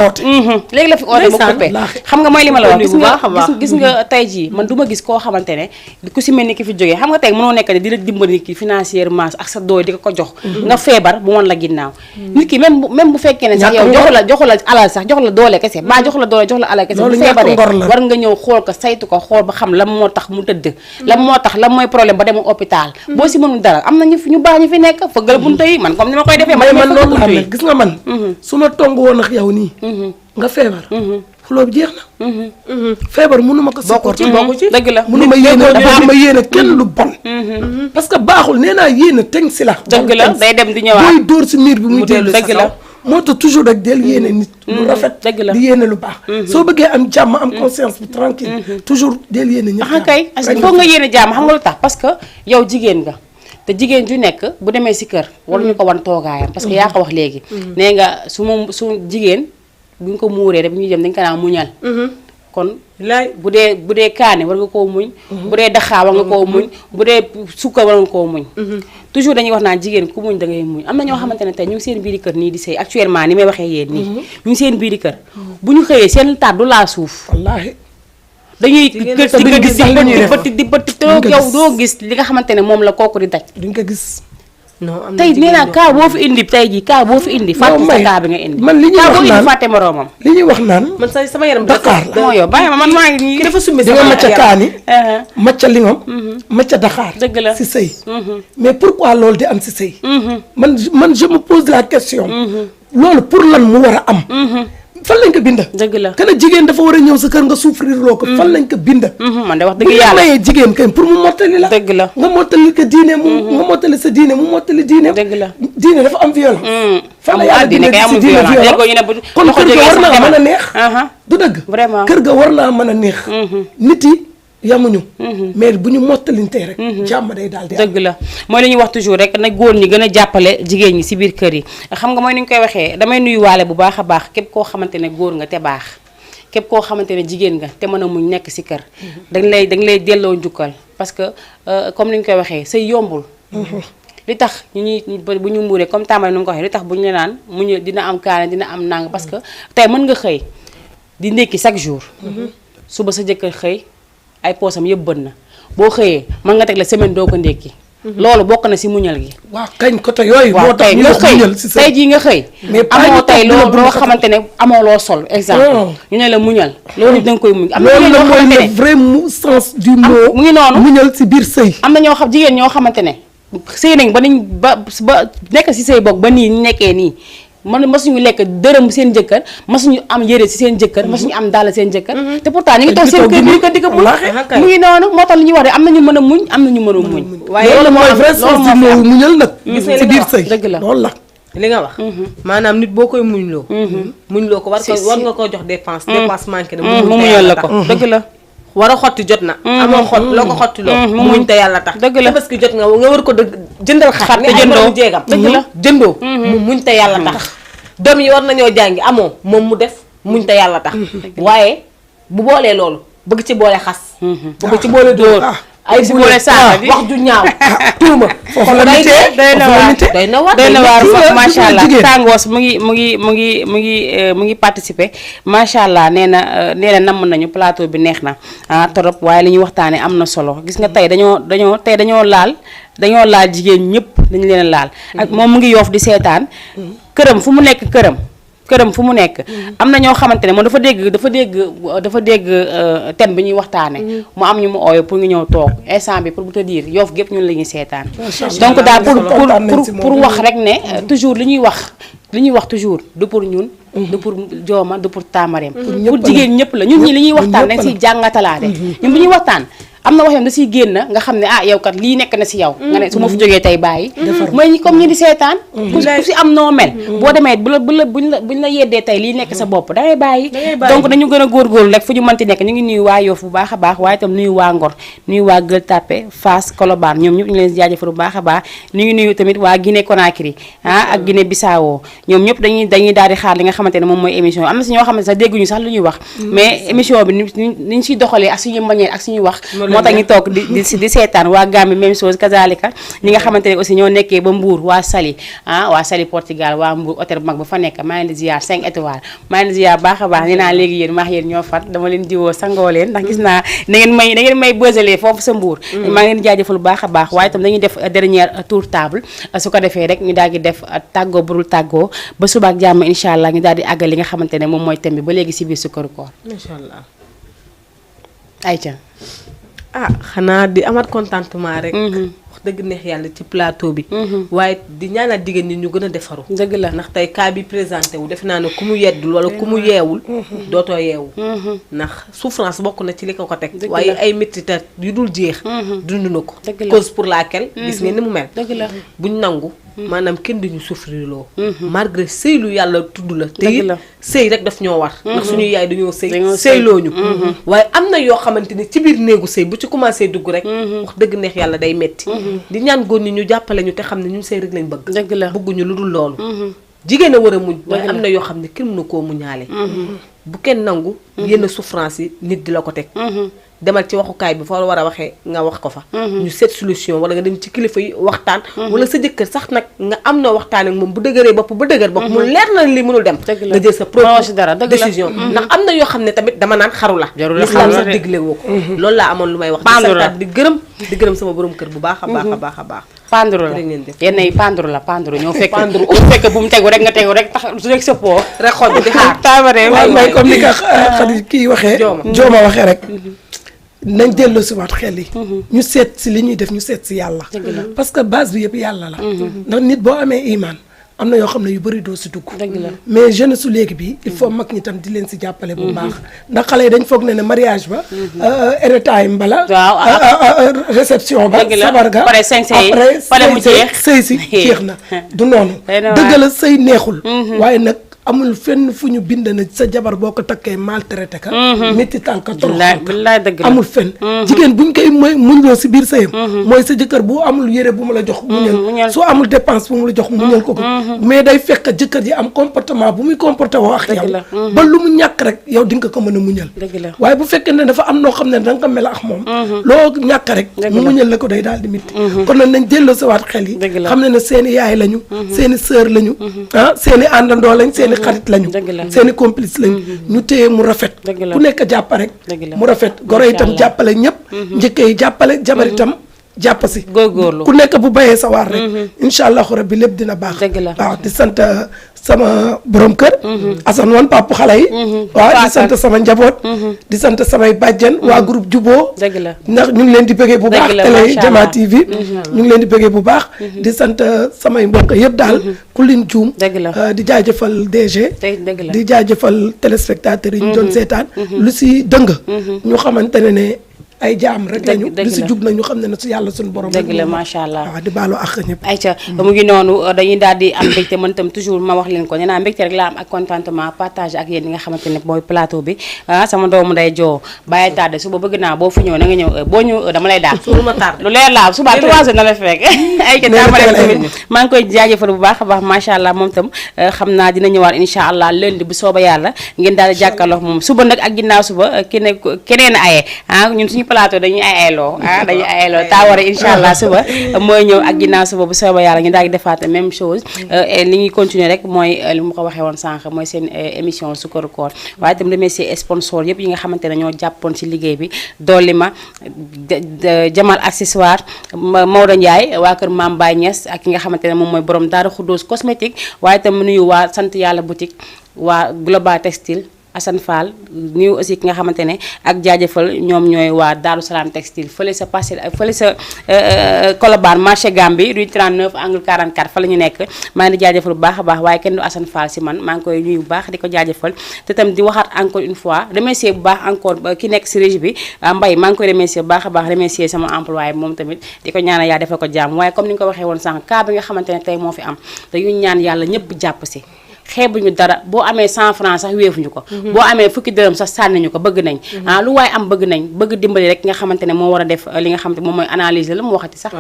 léegi la fi oote ba coupé xam nga mooy li ma la wax gis nga tey jii man du ma gis koo xamante ne ku si mel ni ki fi jógee xam nga tey mënoo nekk ne di la dimbali nit ki financièrement ak sa doole di ko jox nga feebar bu woon la ginnaaw nit ki même bu fekkee ne sax yow joxu la alal sax jox la doole kese kese baa jox la doole jox la alal kese bu loolu feebaree ñàkk ngor la. war nga ñëw xool ko saytu ko xool ba xam lan moo tax mu tëdd lan moo tax lan mooy problème ba dem hôpital boo si mënul dara am na ñu baax ñu fi nekk fëggal buntu yi man comme ni ma koy defee mais man fëggal loolu buntu la yi gis nga man su ma tong woon ak yow nii nga feebar xuloo bi jeex na feebar mënu ma ko supporter bokku ci dëgg la mënu ma yéene dafa ma yéene kenn lu bon parce que baaxul nee naa yéene teg si la dëgg la day dem di ñëwaat booy dóor si miir bi muy dellu dëgg la moo tax toujours rek del yéene nit lu rafet dëgg la di yéene lu baax soo bëggee am jàmm am conscience bu tranquille toujours del yéene ñëpp ah kay parce que foog nga yéene jàmm xam nga lu tax parce que yow jigéen nga te jigéen ju nekk bu demee si kër waruñu ko wan toogaayam parce que yaa ko wax léegi nee nga su jigéen buñ ko muuree rek bu ñuy jëm dañ ko naan muñal kon laay bu dee kaane war nga koo muñ bu dee daxaa war nga koo muñ bu dee sukkar war nga koo muñ toujours dañuy wax naan jigéen ku muñ da ngay muñ am na ñoo xamante ne tey ñu ngi seen biiri kër nii di sëy actuellement ni may waxee yéen nii ñu ngi seen biiri kër bu ñu xëyee seen taat du laa suuf wallaahi dañuy sa duñ gis sax li ñuy def di bëtt te yow doo gis li nga xamante ne moom la kooku di daj duñ ko gis non am na tey nee naa jigéen kaa boo fi indi tey jii kaa boo fi indi fàtte sa kaa bi nga indi man li ñuy kaa wax boo indi naan fàtte moroomam li ñuy wax naan man sama yaram Dakar la moo yow bàyyi ma man maa ngi nii ki dafa summi di nga sama macca yaram. kaani macca lingom macca daxaar Dëgg la. si sëy mais pourquoi loolu di am si sëy man je me pose la question loolu pour lan mu war a am fan lañ ko binda dëgg la kana jigéen dafa war a ñëw sa kër nga souffrir loo ko fan lañ ko binda man de wax bu dëgg ñu yàlla mayee jigéen kay pour mu mottali la dëgg la nga mottali ko diine mu nga mottali sa diine mu mottali diine dëgg la diine dafa am violence fan la amul yàlla àddina kay si amul diine violence déggoo ñu ne bu kon loxo kër ga jógee war sax naa demal. mën a neex du dëgg Vraiment. kër ga war naa mën a neex nit yi yamuñu mais bu ñu mottalintee rek jàmm day daal di am dëgg la mooy li ñuy wax toujours rek na góor ñi gën a jàppale jigéen ñi si biir kër yi xam nga mooy ni ñu koy waxee damay nuyu waale bu baax a baax képp koo xamante ne góor nga te baax képp koo xamante ne jigéen nga te mën a muñ nekk si kër dañ lay delloo njukkal parce que comme ni ñu koy waxee say yombul li tax bu ñu muuree comme tàmbali nu nga ko waxee li tax bu ñu la naan muñu dina am kaane dina am nàng parce que tey mën nga xëy di ndékki chaque jour suba sa jëkkër xëy ay poosam yëpp bën na boo xëyee mën nga teg la semaine doo ko ndékki loolu bokk na si muñal gi waaw kañ côté yooyu moo waaw tax tey ñu nga wax xëy muñal si sa tey jii nga xëy mais pas amoo ñu tey toog di la loo bundu xamante ne amoo loo sol exemple Non. ñu ne la muñal loolu da nga koy muñ am na loolu jigéen la ñoo mooy xamante le ne vrai sens du mot mu ngi noonu muñal si biir sëy am na ñoo xam jigéen ñoo xamante ne sëy nañ ba nekk si sëy boog ba nii ñu nekkee nii masuñu lekk dërëm seen jëkkër masuñu am yére si seen jëkkër masuñu am dàll seen jëkkër te pourtant ñu ngi toog seen kër ñu ko digg muñ wallaahi. mu ngi noonu moo tax li ñuy wax de am na ñu mën a muñ am na ñu mën a muñ waaye loolu mooy vrai sens du mot muñal nag Gis nga si li biir nga wax, sëy dëgg la. loolu la li nga wax maanaam nit boo koy muñloo muñloo ko war nga koo jox dépense dépense manqué na mu muñal la ko dëgg la war a xotti jot na amoo xott loo ko xotti loo mu muñ te yàlla tax Dëgg la. parce que jot nga war ko jëndal xar te jëndoo. jeegam Dëgg la. jëndoo mu muñ te yàlla tax doom yi war nañoo jàngi amoo moom mu def muñ te yàlla tax waaye bu boolee loolu bëgg ci boole xas bëgg ci boole dóor ay si boole saaga bi wax ju ñaaw tuuma foofu la nitee doy na waar doy na waar doy na waar gis nga macha allah jigéen. tàngoos mu ngi participer macha allah nee na namm nañu plateau bi neex na torop waaye li ñuy waxtaanee am na solo gis nga tey dañoo laal jigéen ñëpp dañu leen laal ak moom mu ngi yoof di seetaan këram fu mu nekk këram fu mu nekk am na ñoo xamante ne moom dafa dégg thème bi ñuy waxtaane mu am ñu mu ooyo pour nga ñëw toog instant bi pour bu te dire yoof gépp ñun la ñuy seetaan donc daal pour wax rek ne toujours li ñuy wax toujours du pour ñun du pour jooma du pour taamareem pour jigéen ñëpp la ñun ñi li ñuy waxtaan dañ siy jàngatalaate ñun bu ñuy waxtaan am na wax yoon da siy génn nga xam ne yow kat lii nekk na si yow nga ne su ma fi jógee tey bàyyi mooy ñi comme ñi di seetaan ku si am noo mel boo demee buñ la yeddee tey lii nekk sa bopp dangay bàyyi donc dañu gën a góorgóorlu rek fu ñu mënti nekk ñu ngi nuyu waa Yoff bu baax a baax waaye itam nuyu waa Ngor nuyu waa Gueule Tapée Fass Colobane ñoom ñëpp ñu leen jaajëfal bu baax a baax ñu ngi nuyu tamit waa Guinée Conakry ak Guinée Bissau ñoom ñëpp dañuy daal di xaar li nga xamante ne moom mooy émission am na si ñoo xamante sax dégguñu sax lu ñuy wax mais émission bi niñ siy doxalee ak suñu manière ak suñuy wax moo tax ñu toog di seetaan waa Gambie même chose kazalika ñi nga xamante ne aussi ñoo nekkee ba Mbour waa Saly waa Saly Portugal waa Mbour hôtel bu mag ba fa nekk maa ngi leen di ziar 5 étoiles maa ngi leen di ziar baax a baax nee naa léegi yéen maax yéen ñoo fat dama leen diwoo sangoo leen ndax gis naa da ngeen may bësalee foofu sa Mbour maa ngi leen di jaajëfal bu baax a baax waaye itam dañuy def dernière tour table su ko defee rek ñu daal di def tàggoo burul tàggoo ba suba ak jàmm incha allah ñu daal di àggal li nga xamante ne moom mooy thème bi ba léegi si biir Sukkaru Koor incha allah ayca xanaa di amat contentement rek wax dëgg neex yàlla ci plateau bi waaye di ñaanal jigéen ñi ñu gën a defaru dëgg la ndax tey cas bi présenté wu def naa ne ku mu yeddul wala ku mu yeewul dootoo yeewu ndax souffrance bokk na ci li ko teg waaye ay méttitat yu dul jeex dund na ko cause pour laquelle gis ngeen ni mu mel dëgg la buñ nangu maanaam kenn duñu souffrir loo malgré sëy lu yàlla tudd la te it sëy rek daf ñoo war ndax suñuy yaay dañoo sëyloo ñu waaye am na yoo xamante ni ci biir néegu sëy bu ci commencé dugg rek wax dëgg neex yàlla day metti di ñaan góor ñi ñu jàppale ñu te xam ne ñun sëy rek lañ bëgg dëgg la bëgguñu lu dul loolu jigéen a war a muñ waaye am na yoo xam ne kenn mënu koo muñaale bu kenn nangu yenn souffrance yi nit di la ko teg demal ci waxukaay bi fa war a waxee nga wax ko fa ñu seet solution wala nga dem ci kilifa yi waxtaan wala sa jëkkër sax nag nga am noo waxtaan ak moom bu dëgëree bopp ba dëgër bopp mu leer na li mënul dem nga jël sa propre décision ndax am na yoo xam ne tamit dama naan xaru la l'islam sax digle woo ko loolu laa amoon lu may wax di santaat di gërëm sama borom kër bu baax a baax a baax a baax pandru la yenn yi pandru ñoo fekk bu mu tegu rek nga tegu rek tax su rek sëppoo rek xoj di xaar taabare waaye comme ni ka Xadi kii waxee jooma waxee rek nañ delloo si waat xel yi ñu seet si li ñuy def ñu seet si yàlla parce que base bi yëpp yàlla la ndax nit boo amee iman am na yoo xam ne yu bëri doo si dugg mais jeune su léegi bi il faut mag ñi tam di leen si jàppale bu baax ndax xale yi dañ foog ne mariage ba airtime bala réception ba sabar ga après sëy si jeex na du noonu dëgg la sëy neexul waaye nag amul fenn fu ñu bind na sa jabar boo ko takkee maltraité ka méttital ka toroxal ka amul fenn jigéen buñ koy muñloo si biir sëyam mooy sa jëkkër bu amul yére bu mu la jox muñal su amul dépense bu mu la jox muñal ko mais day fekk jëkkër ji am comportement bu muy comporté woo ak yow ba lu mu ñàkk rek yow di nga ko mën a muñal waaye bu fekkee ne dafa am noo xam ne da nga ko mel ak moom loo ñàkk rek mu muñal la ko day daal di métti kon nag nañ delloo sa waat xel yi xam ne ne seeni yaay lañu seeni sœur lañu seeni àndandoo lañ seeni xarit lañu seeni complice lañu ñu téye mu rafet ku nekk jàpp rek mu rafet goro itam jàppale ñëpp njëkke yi jàppale jabar itam jàpp si góorgóorlu ku nekk bu bayee sa waar rek incha allahu rabbi lépp dina baax waaw di sant sama borom kër Assane woon papa xale yi waaw di sant sama njaboot di sant samay bàjjen waa groupe Juboo ndax ñu ngi leen di bëggee bu baax télé Jama TV ñu ngi leen di bëggee bu baax di sant samay mbokk yëpp daal ku lim juum di jaajëfal DG di jaajëfal téléspectateurs yi ñu doon seetaan lu si dëng ñu xamante ne ay jaam rek lañu di si jub nañu xam ne ne su yàlla suñu borom dëgg la macha allah waaw di baalu ak ñëpp ayca mu ngi noonu dañuy daal di am mbégte man itam toujours ma wax leen ko nee naa mbégte rek la am ak contentement partage ak yéen ñi nga xamante ne mooy plateau bi sama doomu nday joo bàyyi tardé suba bëgg naa boo fu ñëw na nga ñëw boo ñëw dama lay daal lu leer laa suba 3 heures na la fekk ayca daamale tamit maa ngi koy jaajëfal bu baax a baax macha allah moom itam xam naa dina ñëwaat incha allah lundi bu sooba yàlla ngeen daal di jàkkaarloo moom suba nag ak ginnaaw suba keneen aye ñun suñu plateau dañuy ayeloo dañuy ayeloo taaware incha allah suba mooy ñëw ak ginnaaw suba bu sooba yàlla ñu daal di defaat même chose li ñuy continuer rek mooy li mu ko waxee woon sànq mooy seen émission Sukkaru Koor waaye itam remercier sponsor yëpp yi nga xamante ne ñoo jàppoon ci liggéey bi dolli ma Jamal accessoire Maodo Ndiaye waa kër Mame Baye Niass ak ki nga xamante ne moom mooy borom Daara Khoudoss cosmétique waaye itam nuyu waa sant yàlla boutique waa Global Textile Assane Fall nuyu aussi ki nga xamante ne ak jaajëfal ñoom ñooy waa Darou Salam Textile fële sa parcelle fële sa Colobane marché Gambie rue 39 angle 44 fa la ñu nekk maa ngi di jaajëfal bu baax a baax waaye kenn du Assane Fall si man maa ngi koy nuyu bu baax di ko jaajëfal te tam di waxaat encore une fois remercier bu baax encore ki nekk si régie bi Mbaye maa ngi koy remercier bu baax a baax remercier sama employé moom tamit di ko ñaanal yaa defal ko jàmm waaye comme ni nga ko waxee woon sànq cas bi nga xamante ne tey moo fi am dañuy ñaan yàlla ñëpp jàpp si xeebuñu dara boo amee 100 francs sax wéefuñu ko boo amee fukki dërëm sax sànniñu ko bëgg nañ lu waaye am bëgg nañ bëgg dimbali rek nga xamante ne moo war a def li nga xamante moom mooy analyse la mu waxati sax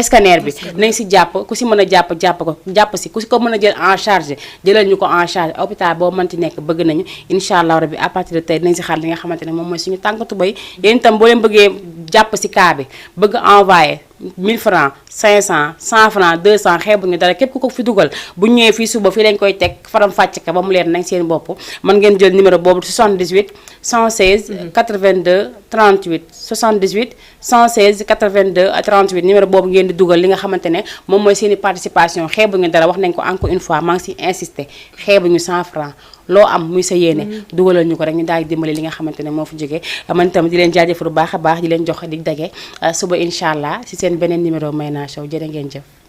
scanner bi nañ si jàpp ku si mën a jàpp si ku si ko mën a jël en charge jëlal ñu ko en charge hôpital boo mënti nekk bëgg nañu incha allah rabbi à partir de tey dinañ si xaar li nga xamante ne moom mooy suñu tànk tubay yéen itam boo leen bëggee jàpp si cas bi bëgg envoyé 1000 francs 500 100 francs 200 xeebuñu dara képp ku ko fi dugal bu ñëwee fii suba fii lañ koy teg faram fàcc ka ba mu leer nañ seen bopp mën ngeen jël numéro boobu 78 116 82 38 78 116 82 38 numéro boobu ngeen di dugal li nga xamante ne moom mooy seen i participation xeebuñu dara wax nañ ko encore une fois maa ngi si insister xeebuñu 100 francs loo am muy sa yéene dugalal ñu ko rek ñu daal di dimbali li nga xamante ne moo fi jógee man itam di leen jaajëfal bu baax a baax di leen jox di dage suba incha allah si seen beneen numéro Mayna Show jërë ngeen jëf